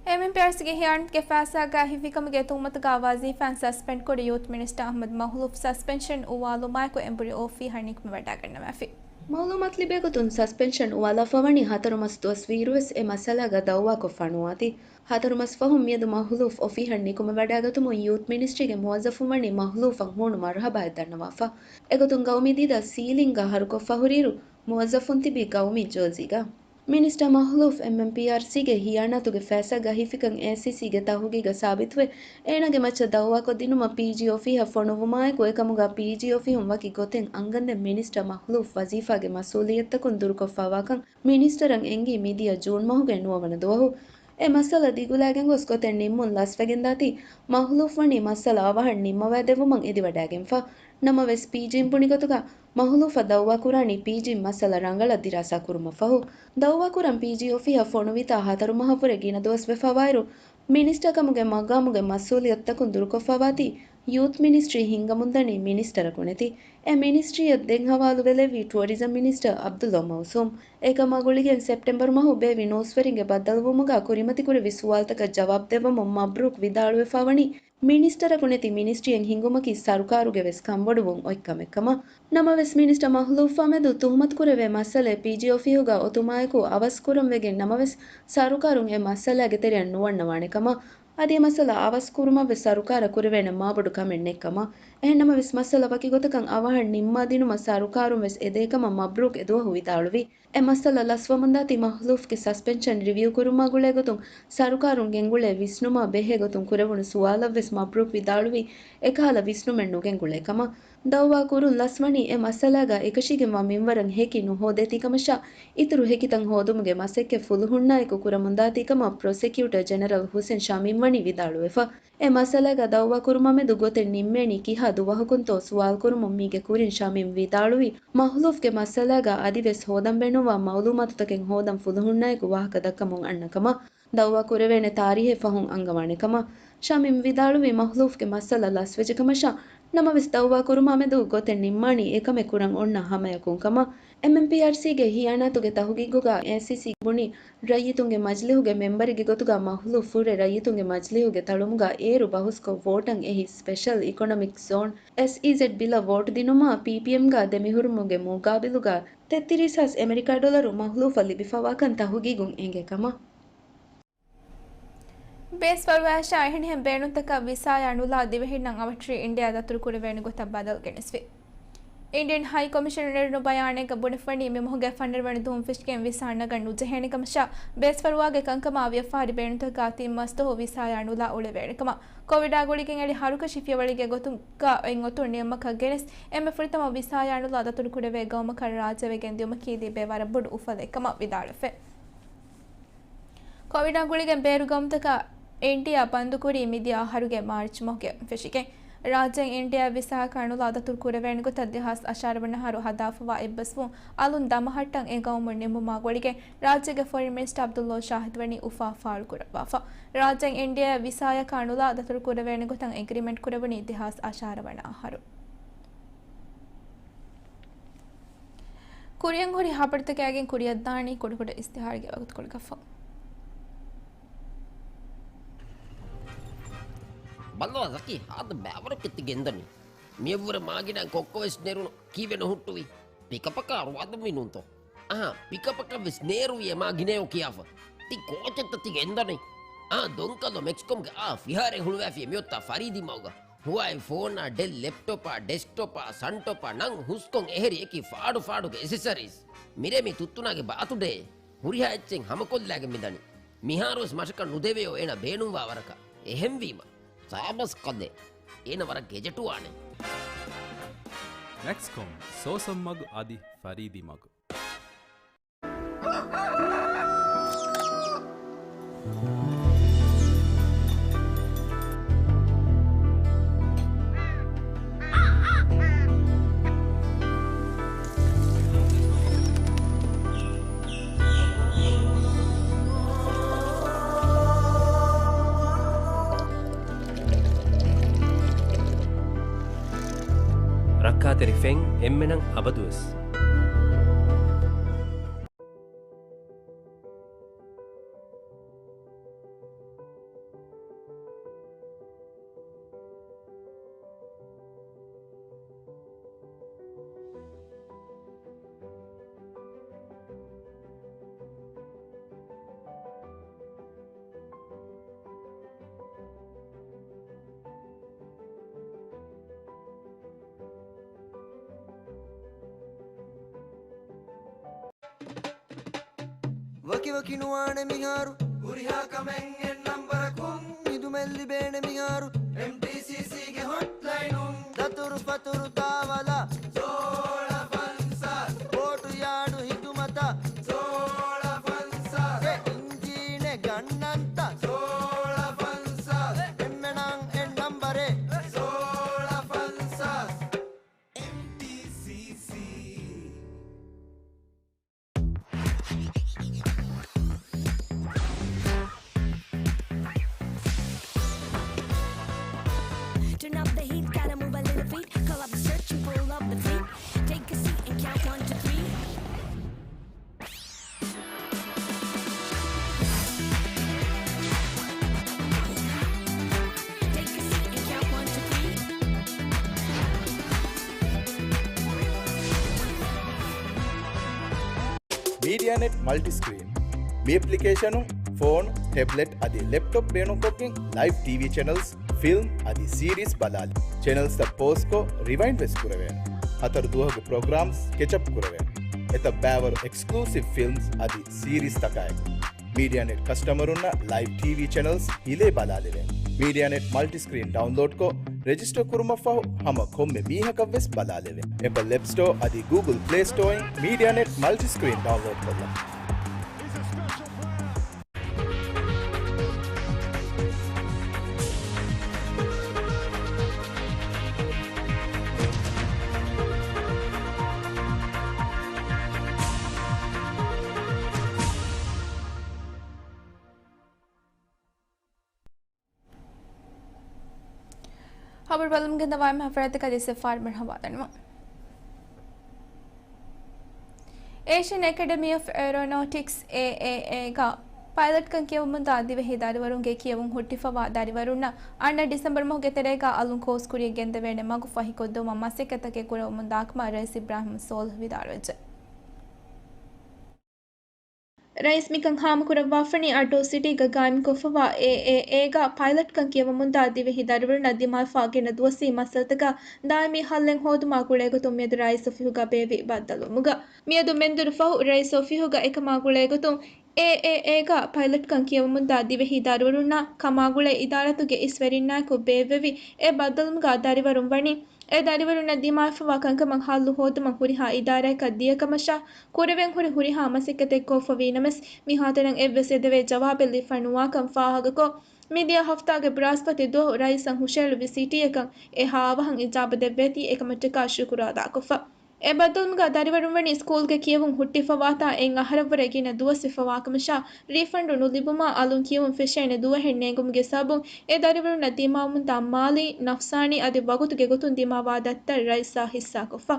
އެމްއެމްޕީއާރްސީގެ ހިޔާނަތުގެ ފައިސާގައި ހިފިކަމުގެ ތުހުމަތުގަ ވަޒީފާއިން ސަސްޕެންޑްކުރި ޔޫތު މިނިސްޓަރ އަޙްމަދު މަހުލޫފް ސަސްޕެންޝަން އުވާލުމާއެކު އެނބުރި އޯފީހަށް ނިކުމެވަޑައިގަންނަވާފި. މައުލޫމާތު ލިބޭގޮތުން، ސަސްޕެންޝަން އުވާލާފަ ވަނީ ހަތަރު މަސް ދުވަސް ވީއިރުވެސް އެ މައްސަލާގަ ދައުވާކޮށް ފަނުވާތީ. ހަތަރު މަސް ފަހުން މިއަދު މަހުލޫފް އޮފީހަށް ނިކުމެވަޑައިގަތުމުން ޔޫތް މިނިސްޓްރީގެ މުވައްޒަފުން ވަނީ މަހުލޫފަށް ހޫނު މަރުހަބާއެއް ދަންނަވާފަ. އެގޮތުން ގައުމީ ދީދާ ސީލިންގ އަހަރުކޮށްފަ ހުރިއިރު، މުވައްޒަފުން ތިބީ ގައުމީ ޖާޒީގަ. މިނިސްޓަރ މަހުލޫފް އެމްއެމްޕީއާރްސީގެ ހިޔާނާތުގެ ފައިސާ ގަހީފިކަން އޭސީސީގެ ތަހުގީގަށް ސާބިތުވެ، އޭނާގެ މައްޗަށް ދައުވާކޮށްދިނުމަށް ޕީޖީ އޮފީހަށް ފޮނުއްވުމާއެކު، އެކަމުގަ ޕީޖީ އޮފީހުން ވަކި ގޮތެއް އަންގަންދެން މިނިސްޓަރ މަހުލޫފް ވަޒީފާގެ މަސްއޫލިއްޔަތުތަކުން ދުރުކޮށްފައިވާކަން މިނިސްޓަރަށް އެންގީ މިދިޔަ ޖޫން މަހުގެ ނުވަވަނަ ދުވަހު. އެ މައްސަލަ ދިގުލައިގެން ގޮސް ގޮތެއް ނިންމުން ލަސްވެގެންދާތީ، މަހުލޫފް ވަނީ މައްސަލަ އަވަހަށް ނިންމަވައިދެއްވުމަށް އެދިވަޑައިގެންފަ. ނަމަވެސް، ޕީޖީން ބުނި ގޮތުގަ، މަހުލޫފަށް ދައުވާކުރާނީ ޕީޖީން މައްސަލަ ރަނގަޅަށް ދިރާސާ ކުރުމަށްފަހު. ދައުވާކުރަން ޕީޖީ އޮފީހަށް ފޮނުވިތާ ހަތަރު މަހަށްވުރެ ގިނަ ދުވަސް ވެފަވާއިރު، މިނިސްޓަރ ކަމުގެ މަގާމުގެ މަސްއޫލިއްޔަތުތަކުން ދުރުކޮށްފަވާތީ، ޔޫތް މިނިސްޓްރީ ހިންގަމުންދަނީ މިނިސްޓަރަކު ނެތި. އެ މިނިސްޓްރީއަށް ދެން ހަވާލުވެލެއްވީ ޓުއަރިޒަމް މިނިސްޓަރ ޢަބްދުﷲ މައުސޫމް. އެކަމާ ގުޅިގެން ސެޕްޓެމްބަރު މަހު ބޭއްވި ނޫސްވެރިންގެ ބައްދަލުވުމުގަ ކުރިމަތިކުރެއްވި ސުވާލުތަކަށް ޖަވާބު ދެއްވަމުން މަބްރޫކް ވިދާޅުވެފަ ވަނީ، މިނިސްޓަރަކު ނެތި މިނިސްޓްރީއެއް ހިންގުމަކީ ސަރުކާރުގެ ވެސް ކަންބޮޑުވުން އޮތް ކަމެއް ކަމަށް. ނަމަވެސް، މިނިސްޓަރ މަހުލޫފާމެދު ތުހުމަތުކުރެވޭ މައްސަލައެއް ޕީޖީ އޮފީހުގަ އޮތުމާއެކު އަވަސް ކުރަން ވެގެން ނަމަވެސް، ސަރުކާރުން އެ މައްސަލާގެ ތެރެއަށް ނުވަންނަވާނެ ކަމަށް، އަދި އެ މައްސަލަ އަވަސް ކުރުމަށް ވެސް ސަރުކާރަށް ކުރެވޭނެ މާބޮޑު ކަމެއް ނެތް ކަމަށް. އެހެން ނަމަވެސް، މައްސަލަ ވަކި ގޮތަކަށް އަވަހަށް ނިންމާދިނުމަށް ސަރުކާރުން ވެސް އެދޭ ކަމަށް މަބްރޫކް އެދުވަހު ވިދާޅުވި. އެ މައްސަލަ ލަސްވަމުންދާތީ މަހުލޫފްގެ ސަސްޕެންޝަން ރިވިއު ކުރުމާ ގުޅޭގޮތުން ސަރުކާރުން ގެންގުޅޭ ވިސްނުމާ ބެހޭގޮތުން ކުރެވުނު ސުވާލަށްވެސް މަބްރޫކް ވިދާޅުވީ، އެކަހަލަ ވިސްނުމެއް ނުގެންގުޅޭ ކަމަށް. ދައުވާ ކުރުން ލަސްވަނީ އެ މައްސަލާގަ އެކަށީގެންވާ މިންވަރަށް ހެކި ނުހޯދޭތީ ކަމަށާ، އިތުރު ހެކިތައް ހޯދުމުގެ މަސައްކަތް ފުލުހުންނާއެކު ކުރަމުންދާތީ ކަމަށް ޕްރޮސެކިއުޓަރ ޖެނެރަލް ހުސެން ޝަމީމް ވަނީ ވިދާޅުވެފަ. އެ މައްސަލާގަ ދައުވާ ކުރުމާމެދު ގޮތެއް ނިންމޭނީ ކިހާ ދުވަހަކުންތޯ ސުވާލު ކުރުމުން މީގެ ކުރިން ޝަމީމް ވިދާޅުވީ، މަހުލޫފްގެ މައްސަލާގަ އަދިވެސް ހޯދަން ބޭނުންވާ މައުލޫމާތުތަކެއް ހޯދަން ފުލުހުންނާއެކު ވާހަކަ ދައްކަމުން އަންނަ ކަމަށް، ދައުވާ ކުރެވޭނެ ތާރީހެއް ފަހުން އަންގަވާނެ ކަމަށް. ޝަމީމް ވިދާޅުވީ، މަހުލޫފްގެ މައްސަލަ ލަސްވެއްޖެ ކަމަށާ، ނަމަވެސް ދައުވާ ކުރުމާމެދު ގޮތެއް ނިންމާނީ އެކަމެއް ކުރަން އޮންނަ ހަމަޔަކުން ކަމަށް. އެމްއެމްޕީއާރްސީގެ ހިޔާނާތުގެ ތަހުގީގުގަ އޭސީސީ ބުނީ، ރައްޔިތުންގެ މަޖިލިހުގެ މެމްބަރެއްގެ ގޮތުގަ މަހުލޫފް ފުރެ ރައްޔިތުންގެ މަޖިލިހުގެ ތަޅުމުގަ އޭރު ބަހުސްކޮށް ވޯޓަށް އެހި ސްޕެޝަލް އިކޮނޮމިކް ޒޯން، އެސްއީޒެޑް، ބިލަށް ވޯޓު ދިނުމާ ޕީޕީއެމްގަ ދެމިހުރުމުގެ މުގާބިލުގަ ތެއްތިރީސް ހާސް އެމެރިކާ ޑޮލަރު މަހުލޫފަށް ލިބިފަވާކަން ތަހުގީގުން އެނގޭ ކަމަށް. ބޭސްފަރުވާއަށާ އެހެނިހެން ބޭނުންތަކަށް ވިސާޔާ ނުލާ ދިވެހިންނަށް އަވަށްޓެރި އިންޑިޔާ ދަތުރު ކުރެވޭނެ ގޮތަށް ބަދަލު ގެނެސްފި. އިންޑިއަން ހައި ކޮމިޝަނުން ނެރުނު ބަޔާނެއްގަ ބުނެފަނީ މި މަހުގެ ފަނަރަ ވަނަ ދުވަހުން ފެށިގެން ވިސާ ނަގަން ނުޖެހޭނެ ކަމަށާ، ބޭސްފަރުވާގެ ކަންކަމާ ވިޔަފާރި ބޭނުންތަކާ ތިން މަސް ދުވަހު ވިސާޔާ ނުލާ އުޅެވޭނެ ކަމަށް. ކޮވިޑާ ގުޅިގެން އެޅި ހަރުކަށި ފިޔަވަޅީގެ ގޮތުގަ އެއް އޮތުން ނިންމަކަށް ގެނެސް، އެންމެ ފުރަތަމަ ވިސާޔާ ނުލާ ދަތުރު ކުރެވޭ ގައުމަކަށް ރާއްޖެ ވެގެން ދިއުމަކީ ލިބޭ ވަރަށް ބޮޑު އުފަލެއް ކަމަށް ވިދާޅުވެފަ. ކޮވިޑާ ގުޅިގެން ބޭރު ގައުމުތަކަށް އިންޑިއާ ބަންދުކުރީ މިދިޔަ އަހަރުގެ މާރްޗް މަހުގެ ފެށިގެން. ރާއްޖެއިން އިންޑިއާ ވިސާއަކާ ނުލާ ދަތުރު ކުރެވޭނެ ގޮތަށް ދެހާސް އަށާރަ ވަނަ އަހަރު ހަދާފަވާ އެއްބަސްވުން އަލުން ދަމަހައްޓަން އެ ގައުމުން ނިންމުމާ ގުޅިގެން، ރާއްޖޭގެ ފޮރިން މިނިސްޓަރ ޢަބްދުﷲ ޝާހިދު ވަނީ އުފާ ފާޅުކުރައްވާފަ. ރާއްޖެއިން އިންޑިއާ ވިސާއަކާ ނުލާ ދަތުރު ކުރެވޭނެ ގޮތަށް އެގްރިމެންޓް ކުރެވުނީ ދެހާސް އަށާރަ ވަނަ އަހަރު. ކުރިއަށް ހުރި ހަބަރުތަކާގެން ކުރިއަށްދާނީ ކުޑަކުޑަ އިސްތިހާރުގެ ވަގުތުކޮޅަކަށްފަހު. ބަލަ ޒަކީ، ހާދަ ބައިވަރަކަށް ތި ގެންދަނީ. މިއަށްވުރެ މާގިނަ ކޮއްކޮވެސް ނެރުނު ކީއްވެ ނުހުއްޓުވީ؟ ޕިކަޕަކާ އަރުވާދަންވީ ނޫންތޯ؟ އަހާ، ޕިކަޕަކަށްވެސް ނޭރުވީ އެ މާގިނަޔޯ ކިޔާފަ. ތި ކޯޗެއްތަ ތި ގެންދަނީ؟ އާ، ދޮންކަލޯ މެކްސްކޮމްގެ އާ ފިހާރައެއް ހުޅުވާފި އެމިއޮތާ ފަރީދީ މަގުގަ. ހުވާއި ފޯނާ، ޑެލް ލެޕްޓޮޕާ، ޑެސްކްޓޮޕާ، ސަންޓޮޕާ ނަން ހުސްކޮން އެހެރި އެކި ފާޑު ފާޑުގެ އެސެސަރީސް. މިރޭ މި ތުއްތުނާގެ ބާތުޑޭ. ހުރިހާ އެއްޗެއް ހަމަކޮށްލާގެން މިދަނީ. މިހާރުވެސް މަށަކަށް ނުދެވެޔޯ އޭނަ ބޭނުންވާ ވަރަކަށް. އެހެންވީމަ، ސާބަސް ކަލޭ. އޭނަ ވަރަށް ގެޖެޓުވާނެ. މެކްސްކޮމް، ސޯސަން މަގު އަދި ފަރީދީ މަގު. ރައްކާތެރި ފެން އެންމެނަށް އަބަދުވެސް. އިވަކި ނުވާނެ މިހާރު. ހުރިހާ ކަމެއް އެއް ނަންބަރަކުން. މިދުމެއް ލިބޭނެ މިހާރު. އެމްޓީސީސީގެ ހޮޓްލައިނުން. ދަތުރު ފަތުރު ދާވަލާ. ސޯޅަ ފަންސާސް. ބޯޓު ޔާޑު ހިދުމަތަށް. ސޯޅަ ފަންސާސް. އެ އިންޖީނެއް ގަންނަންތަ. ސޯޅަ ފަންސާސް. އެންމެނަށް އެއް ނަންބަރެއް. ސޯޅަ ފަންސާސް. އެމްޓީސީސީ. Turn up the heat, gotta move a little feet. Call up the search and pull up the fleet. Take a seat and count one, two, three. މީޑިއާނެޓް މަލްޓިސްކްރީން. މި އެޕްލިކޭޝަނުން ފޯނު، ޓެބްލެޓް އަދި ލެޕްޓޮޕް ބޭނުންކޮށްގެން ލައިވް ޓީވީ ޗެނަލްސް، ފިލްމް އަދި ސީރީސް ބަލާލި. ޗެނަލްސްތައް ޕޯޒްކޮށް ރިވައިންޑް ވެސް ކުރެވޭނެ. ހަތަރު ދުވަހުގެ ޕްރޮގްރާމްސް ކެޗަޕް ކުރެވޭނެ. އެތައް ބައިވަރު އެކްސްކްލޫސިވް ފިލްމްސް އަދި ސީރީސްތަކާއެކު. މީޑިއާނެޓް ކަސްޓަމަރުންނަށް ލައިވް ޓީވީ ޗެނަލްސް ހިލޭ ބަލާލެވޭނެ. މީޑިއާނެޓް މަލްޓިސްކްރީން ޑައުންލޯޑްކޮށް، ރެޖިސްޓަރ ކުރުމަށްފަހު ހަމަ ކޮންމެ މީހަކަށްވެސް ބަލާލެވޭ. އެޕަލް އެޕް ސްޓޯ އަދި ގޫގުލް ޕްލޭ ސްޓޯއިން މީޑިއާނެޓް މަލްޓިސްކްރީން ޑައުންލޯޑްކޮށްލަން. ހަބަރު ބަލަމުން ގެންދަވާ އެންމެ ހަފަރާތަކަށް ދިސް އެފް އާރް މަރުޙަބާ ދަންނަވަން. އޭޝިއަން އެކަޑަމީ އޮފް އެއިރޯނޯޓިކްސް، އޭއޭއޭ، ގަ ޕައިލަޓްކަން ކިޔަވަމުންދާ ދިވެހި ދަރިވަރުންގެ ކިޔެވުން ހުއްޓިފަވާ ދަރިވަރުންނަށް އަންނަ ޑިސެމްބަރު މަހުގެ ތެރޭގަ އަލުން ކޯސް ކުރިޔަށް ގެންދެވޭނެ މަގު ފަހިކޮށްދެވުމަށް މަސައްކަތްތަކެއް ކުރެވެމުން ދާކަމަށް ރައީސް އިބްރާހިމް ސޯލިހު ވިދާޅުވެއްޖެ. ރައީސް މިކަން ހާމަކުރައްވާފަނީ އައްޑޫ ސިޓީގަ ގާއިމްކޮށްފަވާ އޭއޭއޭގަ ޕައިލަޓްކަން ކިޔަވަމުންދާ ދިވެހި ދަރިވަރުންނަށް ދިމާވެފަ ގިނަ ދުވަސްވީ މައްސަލަތަކަށް ދާއިމީ ހައްލެއް ހޯދުމާ ގުޅޭގޮތުން މިއަދު ރައީސް އޮފީހުގަ ބޭއްވި ބައްދަލުވުމުގަ. މިއަދު މެންދުރު ފަހު ރައީސް އޮފީހުގަ އެކަމާ ގުޅޭގޮތުން އޭއޭއޭގަ ޕައިލަޓްކަން ކިޔަވަމުންދާ ދިވެހި ދަރިވަރުންނާ ކަމާގުޅޭ އިދާރާތުގެ އިސްވެރިންނާއެކު ބޭއްވެވި އެ ބައްދަލުވުމުގަ ދަރިވަރުން ވަނީ އެ ދަރިވަރުންނަށް ދިމާވެފަވާ ކަންކަމަށް ހައްލު ހޯދުމަށް ހުރިހާ އިދާރާއަކަށް ދިޔަކަމަށާ، ކުރެވެން ހުރި ހުރިހާ މަސައްކަތެއް ކޮށްފަ ވީނަމަސް، މިހާތަނަށް އެއްވެސް އެދެވޭ ޖަވާބެއް ލިބިފަ ނުވާކަން ފާހަގަކޮށް، މިދިޔަ ހަފްތާގެ ބުރާސްފަތި ދުވަހު ރައީސަށް ހުށައެޅުއްވި ސިޓީއަކަށް އެ ހާވަހަށް އިޖާބަ ދެއްވޭތީ އެކަމަށްޓަކާ ޝުކުރު އަދާކޮށްފަ. އެ ބައްދަލުވުމުގަ ދަރިވަރުން ވަނީ ސްކޫލްގެ ކިޔެވުން ހުއްޓިފަވާތާ އެއް އަހަރަށްވުރެ ގިނަ ދުވަސް ވެފަވާކަމަށާ، ރީފަންޑު ނުލިބުމާ އަލުން ކިޔެވުން ފެށޭނެ ދުވަހެއް ނޭނގުމުގެ ސަބަބުން އެ ދަރިވަރުންނަށް ދިމާވަމުންދާ މާލީ، ނަފްސާނީ އަދި ވަގުތުގެ ގޮތުން ދިމާވާ ދަތިތައް ރައީސާ ހިއްސާކޮށްފަ.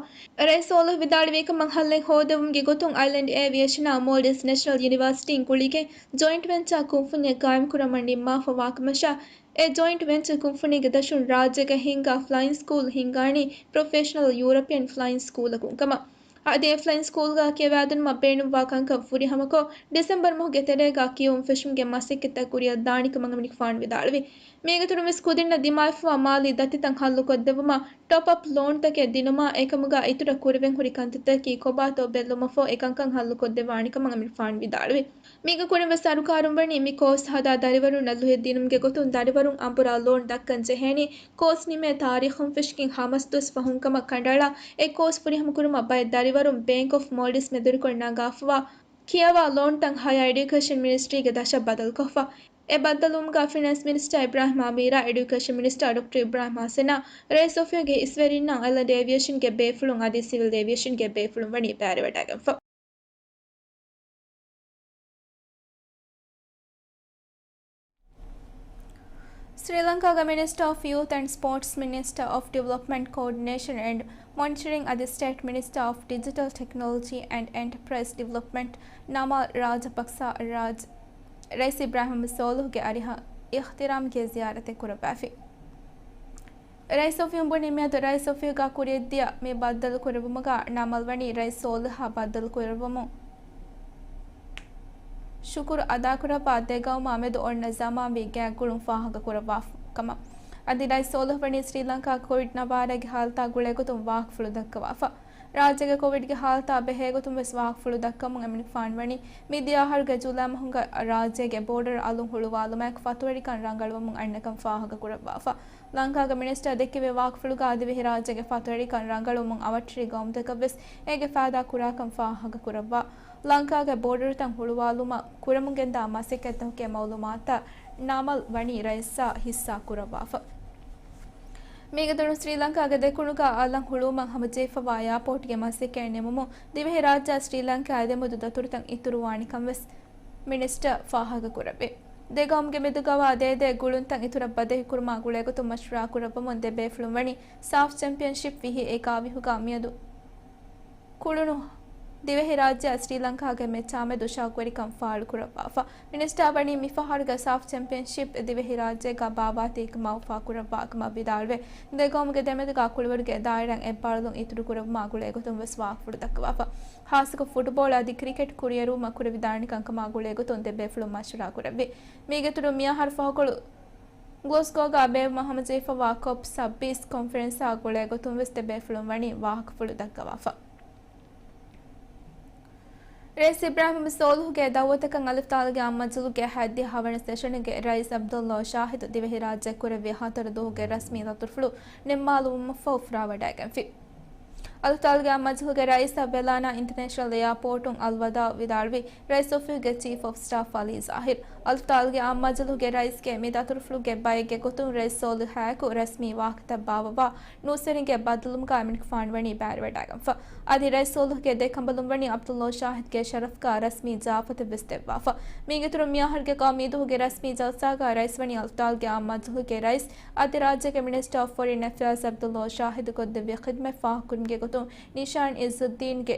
ރައީސް ސޯލިހު ވިދާޅުވި ކަމަށް ހައްލެއް ހޯދެވުމުގެ ގޮތުން އައިލެންޑް އޭވިއޭޝަނާ މޯލްޑިވްސް ނެޝަނަލް ޔުނިވާސިޓީން ގުޅިގެން ޖޮއިންޓް ވެންޗާ ކުންފުންޏެއް ގާއިމްކުރަމަށް ނިންމާފަވާކަމަށާ، އެ ޖޮއިންޓް ވެންޗަރ ކުންފުނީގެ ދަށުން ރާއްޖޭގަ ހިންގާ ފްލައިން ސްކޫލް ހިންގާނީ ޕްރޮފެޝަނަލް ޔޫރަޕިއަން ފްލައިން ސްކޫލަކުން ކަމަށް. އަދި އެ ފްލައިން ސްކޫލްގަ ކިޔަވާދިނުމަށް ބޭނުންވާ ކަންކަން ފުރިހަމަކޮށް، ޑިސެމްބަރު މަހުގެ ތެރޭގަ ކިޔެވުން ފެށުމުގެ މަސައްކަތްތައް ކުރިއަށް ދާނެ ކަމަށް އަމިއްލަ ފާން ވިދާޅުވި. މީގެ އިތުރުން ވެސް ކުދިންނަށް ދިމާވެފަވާ މާލީ ދަތިތައް ހައްލުކޮށްދެއްވުމަށް ޓޮޕް އަޕް ލޯންތަކެއް ދިނުމާ، އެކަމުގަ އިތުރަށް ކުރެވެން ހުރި ކަންތައްތަކަކީ ކޮބާތޯ ބެއްލުމަށްފަހު އެ ކަންކަން ހައްލުކޮށްދެއްވާނެ ކަމަށް އަމިއްލަ ފާން ވިދާޅުވި. މީގެ ކުރިން ވެސް ސަރުކާރުން ވަނީ މި ކޯސް ހަދާ ދަރިވަރުންނަށް ލުހެއް ދިނުމުގެ ގޮތުން ދަރިވަރުން އަނބުރާ ލޯން ދައްކަން ޖެހޭނީ، ކޯސް ނިމޭ ތާރީޚުން ފެށިގެން ހަމަސް ދުވަސް ފަހުން ކަމަށް ކަނޑައަޅާ، އެ ކޯސް ފުރިހަމަކުރުމަށް ބައެއް ދަރިވަރުން ބޭންކް އޮފް މޯލްޑިވްސް މެދުވެރިކޮށް ނަގާފަވާ ކިޔަވާ ލޯންތައް ހަޔަރ އެޑިއުކޭޝަން މިނިސްޓްރީގެ ދަށަށް ބަދަލުކޮށްފަ. އެ ބައްދަލުވުމުގަ ފިނޭންސް މިނިސްޓަރ އިބްރާހިމް އަމީރާ، އެޑިއުކޭޝަން މިނިސްޓަރ ޑޮކްޓަރ އިބްރާހިމް ޙަސަނާ، ރައީސް އޮފީހުގެ އިސްވެރިންނާ އައިލެންޑް އޭވިއޭޝަންގެ ބޭފުޅުން އަދި ސިވިލް އޭވިއޭޝަންގެ ބޭފުޅުން ވަނީ ބައިވެވަޑައިގެންފަ. ސްރީލަންކާގެ މިނިސްޓަރ އޮފް ޔޫތު އެންޑް ސްޕޯޓްސް، މިނިސްޓަރ އޮފް ޑިވެލޮޕްމަންޓް ކޯޑިނޭޝަން އެންޑް މޮނިޓަރިން އަދި ސްޓޭޓް މިނިސްޓަރ އޮފް ޑިޖިޓަލް ޓެކްނޮލޮޖީ އެންޑް އެންޓަޕްރައިޒް ޑިވެލޮޕްމަންޓް ނަމާލް ރާޖަޕަކްސަ ރާޖް ރައީސް އިބްރާހިމް ސޯލިހުގެ އަރިހަށް އިޙްތިރާމްގެ ޒިޔާރަތެއް ކުރައްވާފި. ރައީސް އޮފީހުން ބުނީ މިއަދު ރައީސް އޮފީހުގަ ކުރިޔަށްދިޔަ މި ބައްދަލު ކުރެއްވުމުގަ ނަމާލް ވަނީ ރައީސް ސޯލިހާ ބައްދަލު ކުރެއްވުމުން ޝުކުރު އަދާކުރައްވާ ދެ ގައުމާ މެދު އޮންނަ ޒަމާންވީ ގާތްގުޅުން ފާހަގަކުރައްވާ ކަމަށް. އަދި ރައީސް ސޯލިހު ވަނީ ސްރީލަންކާ ކޮވިޑް ނަވާރައިގެ ހާލަތާ ގުޅޭގޮތުން ވާހަކަފުޅު ދައްކަވާފަ. ރާއްޖޭގެ ކޮވިޑްގެ ހާލަތާ ބެހޭގޮތުން ވެސް ވާހަކަފުޅު ދައްކަމުން އެމަނިކުފާނު ވަނީ، މިދިޔަ އަހަރުގެ ޖުލައި މަހުގަ ރާއްޖޭގެ ބޯޑަރު އަލުން ހުޅުވާލުމާއެކު ފަތުރުވެރިކަން ރަނގަޅުވަމުން އަންނަކަން ފާހަގަކުރައްވާފަ. ލަންކާގެ މިނިސްޓަރ ދެއްކެވި ވާހަކަފުޅުގަ ދިވެހިރާއްޖޭގެ ފަތުރުވެރިކަން ރަނގަޅުވުމުން އަވަށްޓެރި ގައުމުތަކަށް ވެސް އޭގެ ފައިދާ ކުރާކަން ފާހަގަކުރައްވާ. ލަންކާގެ ބޯޑަރުތައް ހުޅުވާލުމަށް ކުރަމުންގެންދާ މަސައްކަތްތަކުގެ މައުލޫމާތުތައް ނަމަލް ވަނީ ރައީސާ ހިއްސާ ކުރައްވާފަ. މީގެ ދުރުން ސްރީލަންކާގެ ދެކުނުގަ އަލަށް ހުޅުވުމަށް ހަމަޖެހިފަވާ އެއާޕޯޓްގެ މަސައްކަތް ނިމުމުން ދިވެހިރާއްޖެއާ ސްރީލަންކާއާ ދެމެދު ދަތުރުތައް އިތުރުވާނެކަން ވެސް މިނިސްޓަރ ފާހަގަކުރެއްވި. ދެ ގައުމުގެ މެދުގަވާ ދޭދޭ ގުޅުންތައް އިތުރަށް ބަދަހިކުރުމާ ގުޅޭގޮތުން މަޝްވަރާކުރައްވަމުން ދެ ބޭފުޅުން ވަނީ ސާފް ޗެމްޕިއަންޝިޕް ވިހި އެކާވީހުގަ މިއަދު ކުޅުނު ދިވެހިރާއްޖެއާ ސްރީލަންކާގެ މެޗާ މެދު ޝައުގުވެރިކަން ފާޅުކުރައްވާފަ. މިނިސްޓާ ވަނީ މިފަހަރުގެ ސާފް ޗެމްޕިއަންޝިޕް ދިވެހިރާއްޖޭގަ ބާއްވާތީކަމަށް އުފާކުރައްވާކަމަށް ވިދާޅުވެ، ދެ ގައުމުގެ ދެމެދުގަ ކުޅިވަރުގެ ދާއިރާ އެއްބާރުލުން އިތުރުކުރައްވުމާ ގުޅޭގޮތުން ވެސް ވާހަކަފުޅު ދައްކަވާފަ. ހާއްސަކޮށް ފުޓުބޯޅަ އަދި ކްރިކެޓް ކުރިއެރުވުމަށް ކުރެވިދާނެކަންކަމާ ގުޅޭގޮތުން ދެ ބޭފުޅުން މަޝްވަރާކުރެއްވި. މީގެއިތުރުން މިއަހަރު ފަހުކޮޅު ގްލޯސްގޯގަ ބޭއްވުމަށް ހަމަޖެހިފަވާ ކޮޕް ސައްބީސް ކޮންފަރެންސާ ގުޅޭގޮތުން ވެސް ދެ ބޭފުޅުން ވަނީ ވާހަކަފުޅު ދައްކަވާފަ. ރައީސް އިބްރާހިމް ސޯލިހުގެ ދައުވަތަކަށް އަލިފުތާލުގެ އާއްމު މަޖިލީހުގެ ހަތްދިހަ ހަވަނަ ސެޝަނުގެ ރައީސް އަބްދުﷲ ޝާހިދު ދިވެހިރާއްޖެ ކުރެއްވި ހަތަރު ދުވަހުގެ ރަސްމީ ދަތުރުފުޅު ނިންމާލުމަށްފަހު ފުރާވަޑައިގެންފި. އަލިފުތާލުގެ އާއްމު މަޖިލީހުގެ ރައީސަށް ވެލާނާ އިންޓަރނޭޝަނަލް އެއާޕޯޓުން އަލްވަދާ ވިދާޅުވި ރައީސް އޮފީހުގެ ޗީފް އޮފް ސްޓާފް އަލީ ޒާހިރް. އަލިފުތާލުގެ އާއްމު މަޖިލީހުގެ ރައީސްގެ މި ދަތުރުފުޅުގެ ބައެއްގެ ގޮތުން ރައީސް ސޯލިހާއެކު ރަސްމީ ވާހަކަތައް ބާއްވަވާ ނޫސްވެރިންގެ ބައްދަލުވުމުގަ އެމަނިކުފާނު ވަނީ ބައިވެރިވެވަޑައިގެންފަ. އަދި ރައީސް ސޯލިހުގެ ދެ ކަނބަލުން ވަނީ އަބްދުﷲ ޝާހިދުގެ ޝަރަފުގަ ރަސްމީ ޒިޔާފަތެއް ވެސް ދެއްވާފަ. މީގެއިތުރުން މިއަހަރުގެ ޤައުމީ ދުވަހުގެ ރަސްމީ ޖަލްސާގަ ރައީސް ވަނީ އަލިފުތާލުގެ އާއްމު މަޖިލީހުގެ ރައީސް އަދި ރާއްޖޭގެ މިނިސްޓަރ އޮފް ފޮރިން އެފެއާޒް އަބްދުﷲ ޝާހިދު ކޮށްދެއްވި ޚިދުމަތް ފާހަގަކުރުމުގެ ގޮތުން ނިޝާން އިއްޒުއްދީންގެ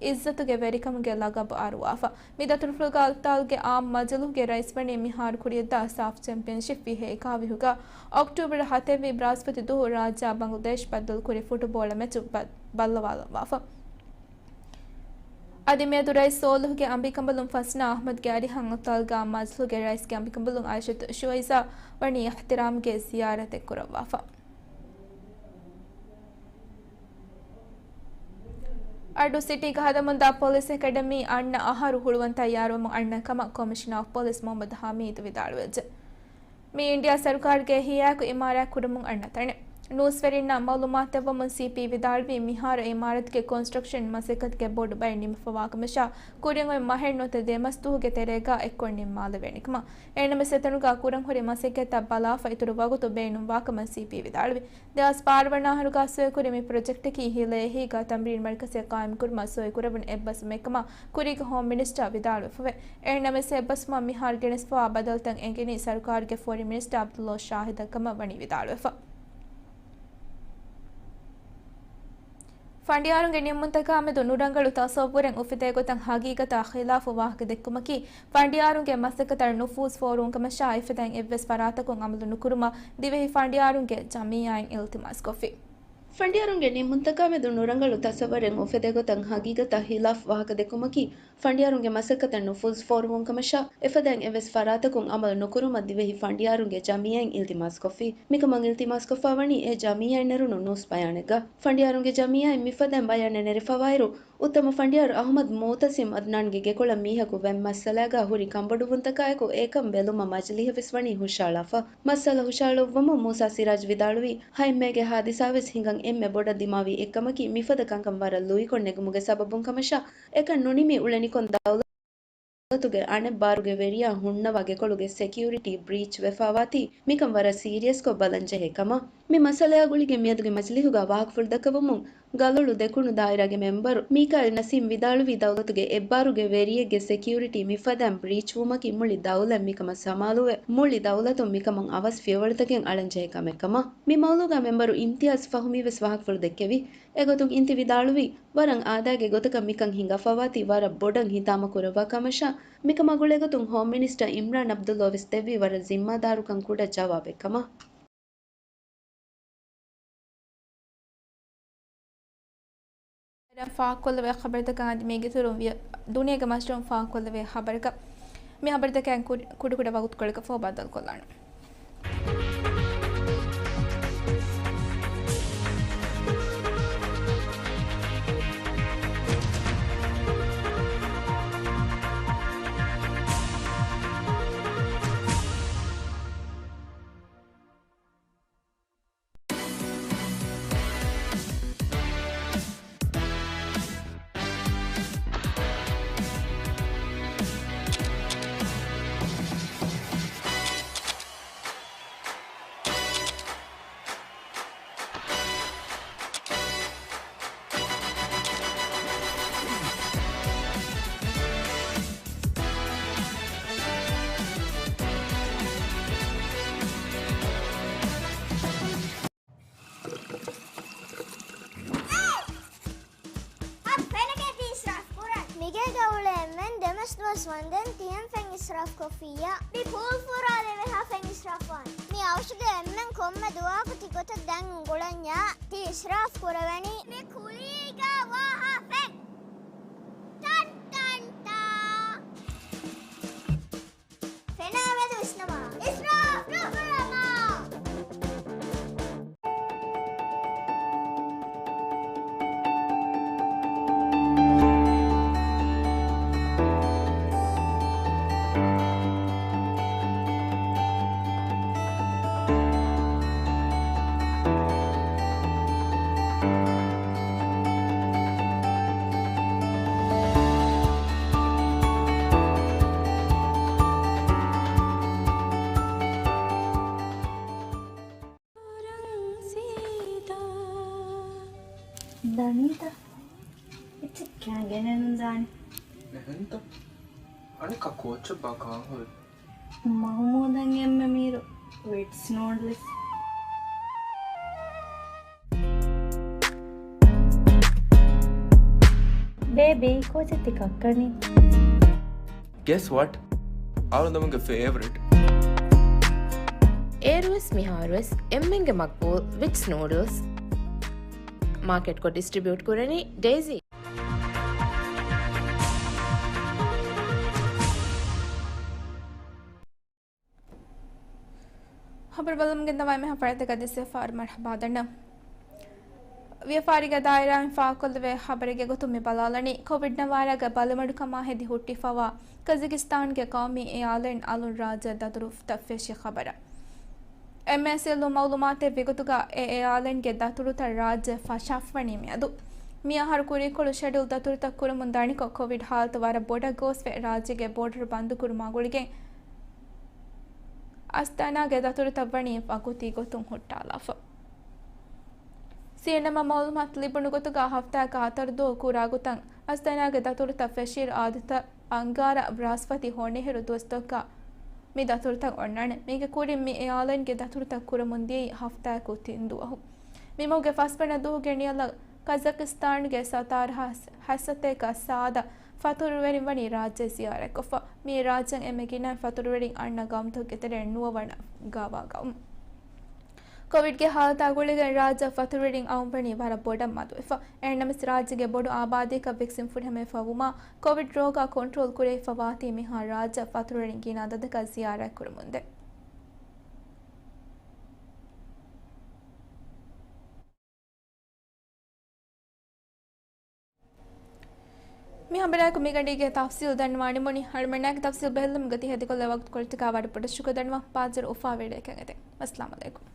އިއްޒަތުގެ ވެރިކަމުގެ ލަގަބު އަރުވާފަ. މި ދަތުރުފުޅުގަ އަލިފުތާލުގެ އާއްމު މަޖިލީހުގެ ރައީސް ވަނީ މިހާރު ކުރިއަށްދާ ސާފް ޗެމްޕިއަންޝިޕް ވިހި އެކާވީހުގަ އޮކްޓޫބަރު ހަތެއްވީ ބްރާސްފަތި ދުވަހު ރާއްޖެއާ ބަންގްލަދޭޝް ބައްދަލުކުރި ފުޓުބޯޅަ މެޗު ބަ-، ބައްލަވާލައްވާފަ. އަދި މިއަދު ރައީސް ސޯލިހުގެ އަނބިކަނބަލުން ފަސްނާ އަޙްމަދުގެ އަރިހަށް އަލިފުތާލުގެ އާއްމު މަޖިލީހުގެ ރައީސްގެ އަނބިކަނބަލުން އާއިޝަތު ޝުވައިޒާ ވަނީ އިޙްތިރާމްގެ ޒިޔާރަތެއް ކުރައްވާފަ. އައްޑޫ ސިޓީގަ ހަދަމުންދާ ޕޮލިސް އެކަޑަމީ އަންނަ އަހަރު ހުޅުވަންތައް ތައްޔާރުވަމުން އަންނަ ކަމަށް ކޮމިޝަނަރ އޮފް ޕޮލިސް މުޙައްމަދު ހަމީދު ވިދާޅުވެއްޖެ. މި އިންޑިއާ ސަރުކާރުގެ އެހީއާއެކު އިމާރާތް ކުރަމުން އަންނަ ތަނެއް. ނޫސްވެރިންނަށް މައުލޫމާތު ދެއްވަމުން ސީޕީ ވިދާޅުވީ، މިހާރު އިމާރާތުގެ ކޮންސްޓްރަކްޝަން މަސައްކަތުގެ ބޮޑު ބައެއް ނިމިފަވާ ކަމަށާ، ކުރިން އޮތް މަހެއް ނުވަތަ ދެ މަސް ދުވަހުގެ ތެރޭގަ އެއްކޮށް ނިންމާލެވޭނެ ކަމަށް. އެހެންނަމަވެސް އެތަނުގަ ކުރަންހުރި މަސައްކަތްތައް ބަލާފަ އިތުރު ވަގުތު ބޭނުންވާކަމަށް ސީޕީ ވިދާޅުވި. ދެހާސް ބާރަ ވަނަ އަހަރުގަ ސޮއިކުރި މި ޕްރޮޖެކްޓަކީ ހިލޭ އެހީގަ ތަމްރީން މަރުކަޒެއް ޤާއިމްކުރުމަށް ސޮއިކުރެވުނު އެއްބަސްވުމެއްކަމަށް ކުރީގެ ހޯމް މިނިސްޓަރ ވިދާޅުވެފަވޭ. އެހެންނަމަވެސް އެއްބަސްވުމަށް މިހާރު ގެނެސްފަވާ ބަދަލުތައް އެނގެނީ ސަރުކާރުގެ ފޯރިން މިނިސްޓަރ އަބްދުﷲ ޝާހިދަށް ކަމަށް ވަނީ ވިދާޅުވެފަ. ފަނޑިޔާރުންގެ ނިންމުންތަކާމެދު ނުރަނގަޅު ތަސައްވުރެއް އުފެދޭގޮތަށް ހަގީގަތާ ޚިލާފު ވާހަކަ ދެއްކުމަކީ، ފަނޑިޔާރުންގެ މަސައްކަތަށް ނުފޫޒު ފޯރުވުން ކަމަށާ، އެފަދައިން އެއްވެސް ފަރާތަކުން އަމަލު ނުކުރުމަށް ދިވެހި ފަނޑިޔާރުންގެ ޖަމިއްޔާއިން އިލްތިމާސްކޮށްފި. ފަނޑިޔާރުންގެ ނިންމުންތަކާމެދު ނުރަނގަޅު ތަސައްވަރެއް އުފެދޭގޮތަށް ހަގީގަތާ ޚިލާފު ވާހަކަ ދެއްކުމަކީ، ފަނޑިޔާރުންގެ މަސައްކަތަށް ނުފޫޒު ފޯރުވުން ކަމަށާ، އެފަދައިން އެއްވެސް ފަރާތަކުން އަމަލު ނުކުރުމަށް ދިވެހި ފަނޑިޔާރުންގެ ޖަމިއްޔާއިން އިލްތިމާސްކޮށްފި. މިކަމަށް އިލްތިމާސްކޮށްފަ ވަނީ އެ ޖަމިއްޔާއިން ނެރުނު ނޫސް ބަޔާނެއްގަ. ފަނޑިޔާރުންގެ ޖަމިއްޔާއިން މިފަދައިން ބަޔާނެއް ނެރެފަވާއިރު، އުއްތަމަ ފަނޑިޔާރު އަޙްމަދު މުޢުތަސިމް އަދްނާންގެ ގެކޮޅަށް މީހަކު ވެއް މައްސަލާގަ ހުރި ކަންބޮޑުވުންތަކާއެކު އެކަން ބެލުމަށް މަޖިލީހަށް ވެސް ވަނީ ހުށައަޅާފަ. މައްސަލަ ހުށައަޅުއްވަމުން މޫސާ ސިރާޖް ވިދާޅުވީ، ހަތް މޭގެ ހާދިސާ ވެސް ހިނގަން އެންމެ ބޮޑަށް ދިމާވީ އެއްކަމަކީ، މިފަދަ ކަންކަން ވަރަށް ލުއިކޮށް ނެގުމުގެ ސަބަބުން ކަމަށާ، އެކަން ނުނިމި އުޅެނިކޮށް ދައުލަ ދައުލަތުގެ އަނެއް ބާރުގެ ވެރިޔާ ހުންނަވާ ގެކޮޅުގެ ސެކިއުރިޓީ ބްރީޗް ވެފަވާތީ، މިކަން ވަރަށް ސީރިއަސްކޮށް ބަލަންޖެހޭ ކަމަށް. މި މައްސަލައާ ގުޅިގެން މިއަދުގެ މަޖިލީހުގަ ވާހަކަފުޅު ދައްކަވަމުން، ގަލޮޅު ދެކުނު ދާއިރާގެ މެމްބަރު މީކާއިލް ނަސީމް ވިދާޅުވީ، ދައުލަތުގެ އެއްބާރުގެ ވެރިއެއްގެ ސެކިއުރިޓީ މިފަދައިން ބްރީޗްވުމަކީ، މުޅި ދައުލަތް މިކަމަށް ސަމާލުވެ، މުޅި ދައުލަތުން މިކަމަށް އަވަސް ފިޔަވަޅުތަކެއް އަޅަންޖެހޭ ކަމެއް ކަމަށް. މި މައުޟޫގަ މެމްބަރު އިމްތިޔާޒް ފަހުމީ ވެސް ވާހަކަފުޅު ދެއްކެވި. އެގޮތުން އިންތި ވިދާޅުވީ، ވަރަށް އާދައިގެ ގޮތަކަށް މިކަން ހިނގާފަވާތީ ވަރަށް ބޮޑަށް ހިތާމަ ކުރައްވާ ކަމަށާ، މިކަމާ ގުޅޭގޮތުން ހޯމް މިނިސްޓަރ އިމްރާން އަބްދުﷲ ވެސް ދެއްވީ ވަރަށް ޒިންމާދާރުކަން ކުޑަ ޖަވާބެއް ކަމަށް. ފާހަގަކޮށްލެވޭ ޚަބަރުތަކަށް އަދި މީގެ ތުރުން ވިޔަ-، ދުނިޔޭގެ މަސްރޫން ފާހަގަކޮށްލެވޭ ޚަބަރަކަށް. މި ޚަބަރުތަކަށް ކުޑަ-، ކުޑަކުޑަ ވަގުތުކޮޅަކަށް ފަހު ބައްދަލުކޮށްލާނަން. ވަންދެން ތިޔަން ފެން އިސްރާފް ކޮށްފިއްޔާ. މި ޕޫލް ފުރާލެވޭހާ ފެން އިސްރާފް ވާން. މި އަވަށުގެ އެންމެން ކޮންމެ ދުވަހަކު ތިގޮތަށް ދަން އުނގުޅަންޏާ ތި އިސްރާފް ކުރެވެނީ. މި ކުޅީގަ ވާހާ ފެން. ޓަން ޓަން ޓާ. ފެނާ މެދު ވިސްނަމާ. އިސްރާފް ނުކުރަމާ. ދަނީތަ؟ އެއްޗެއް ކާ ގެނެއްނުދާނެ. އެހެންތަ؟ އަނެއްކާ ކޯއްޗެއްބާ ކާން ހުރީ؟ މަހުމޫދަށް އެންމެ މީރު ވިޓްސް ނޫޑްލްސް. ބޭބީ، ކޯޗެއް ތި ކައްކަނީ؟ Guess what? އަޅުގަނޑުގެ ފޭވަރިޓް. އޭރުވެސް މިހާރުވެސް އެންމެންގެ މަގްބޫލް ވިޓްސް ނޫޑްލްސް. މާކެޓްކޮށް ޑިސްޓްރިބިއުޓް ކުރަނީ ޑޭޒީ. ޚަބަރު ބަލަމުން ގެންދަވާ އެންމެހާ ފަރާތްތަކަށް ދެއްސެވިފައި މަރުޙަބާ ދަންނަ. ވިޔަފާރީގެ ދާއިރާއިން ފާހަގަކޮށްލެވޭ ޚަބަރެއްގެ ގޮތުން މި ބަލާލަނީ، ކޮވިޑް ނަވާރަގެ ބަލިމަޑުކަމާ ހެދި ހުއްޓިފަވާ ކަޒަކިސްތާންގެ ޤައުމީ އެއާލައިން އަލުން ރާއްޖެ ދަތުރުތައް ފެށި ޚަބަރަށް. އެމްއޭސީއެލްއު މައުލޫމާތެއް ވިގޮތުގަ އެ އެއާލައިންގެ ދަތުރުތައް ރާއްޖެ ފަށާފަވަނީ މިއަދު. މިއަހަރު ކުރީކޮޅު ޝެޑިއުލް ދަތުރުތައް ކުރަމުން ދަނިކޮށް، ކޮވިޑް ހާލަތު ވަރަށް ބޮޑަށް ގޯސްވެ ރާއްޖޭގެ ބޯޑަރު ބަންދުކުރުމާ ގުޅިގެން އަސްތާނާގެ ދަތުރުތައް ވަނީ ވަގުތީ ގޮތުން ހުއްޓާލާފަ. ސިއެންއެމްއަށް މައުލޫމާތު ލިބުނު ގޮތުގަ ހަފްތާއަކަށް ހަތަރު ދުވަހު ކުރާ ގޮތަށް އަސްތާނާގެ ދަތުރުތައް ފެށިއިރު އާދަތަށް އަންގާރަ ބްރާސްފަތި ހޮނިހިރު ދުވަސްތަކަށް މި ދަތުރުތައް އޮންނާނެ. މީގެ ކުރިން މި އެއާލައިންގެ ދަތުރުތައް ކުރަމުން ދިޔައީ ހަފްތާއަކު ތިން ދުވަހު. މިމަހުގެ ފަސްވަނަ ދުވަހުގެ ނިޔަލަށް ކަޒަކިސްތާންގެ ސަތާރަ ހަސް-، ހަސަތޭކަ ސާދަ ފަތުރުވެރިން ވަނީ ރާއްޖެ ޒިޔާރަތްކޮށްފަ. މިއީ ރާއްޖޭން އެންމެ ގިނައިން ފަތުރުވެރިން އަންނަ ގައުމުތަކުގެ ތެރެއިން ނުވަވަނަ ގަވާ ގައުމު. ކޮވިޑްގެ ހާލަތާ ގުޅިގެން ރާއްޖެ ފަތުރުވެރިން އައުން ވަނީ ވަރަށް ބޮޑަށް މަދުވެފަ. އެހެންނަމަވެސް ރާއްޖޭގެ ބޮޑު އާބާދީއަކަށް ވެކްސިން ފުރިހަމަވެފަ ވުމާ ކޮވިޑް ރޯގާ ކޮންޓްރޯލް ކުރެވިފަ ވާތީ މިހާ ރާއްޖެ ފަތުރުވެރިން ގިނަ އަދަދަކަށް ޒިޔާރަތް ކުރަމުންދޭ. މި ހަމަ ބަލާކު މިގަނޑީގެ ތަފްސީލް ދަންނަވާނެ މުނި. އަޅުމެންނާގެ ތަފްސީލް ބެހެއްލުމުގަ ތި ހެދިކޮށްލި ވަގުތުކޮޅަށް ތިކާ ވަރަށް ބޮޑަށް ޝުކުރު ދަންނަވަން. ބާޒަރު އުފާވެރި އެކަން އެދެން. އައްސަލާމު ޢަލައިކުމް.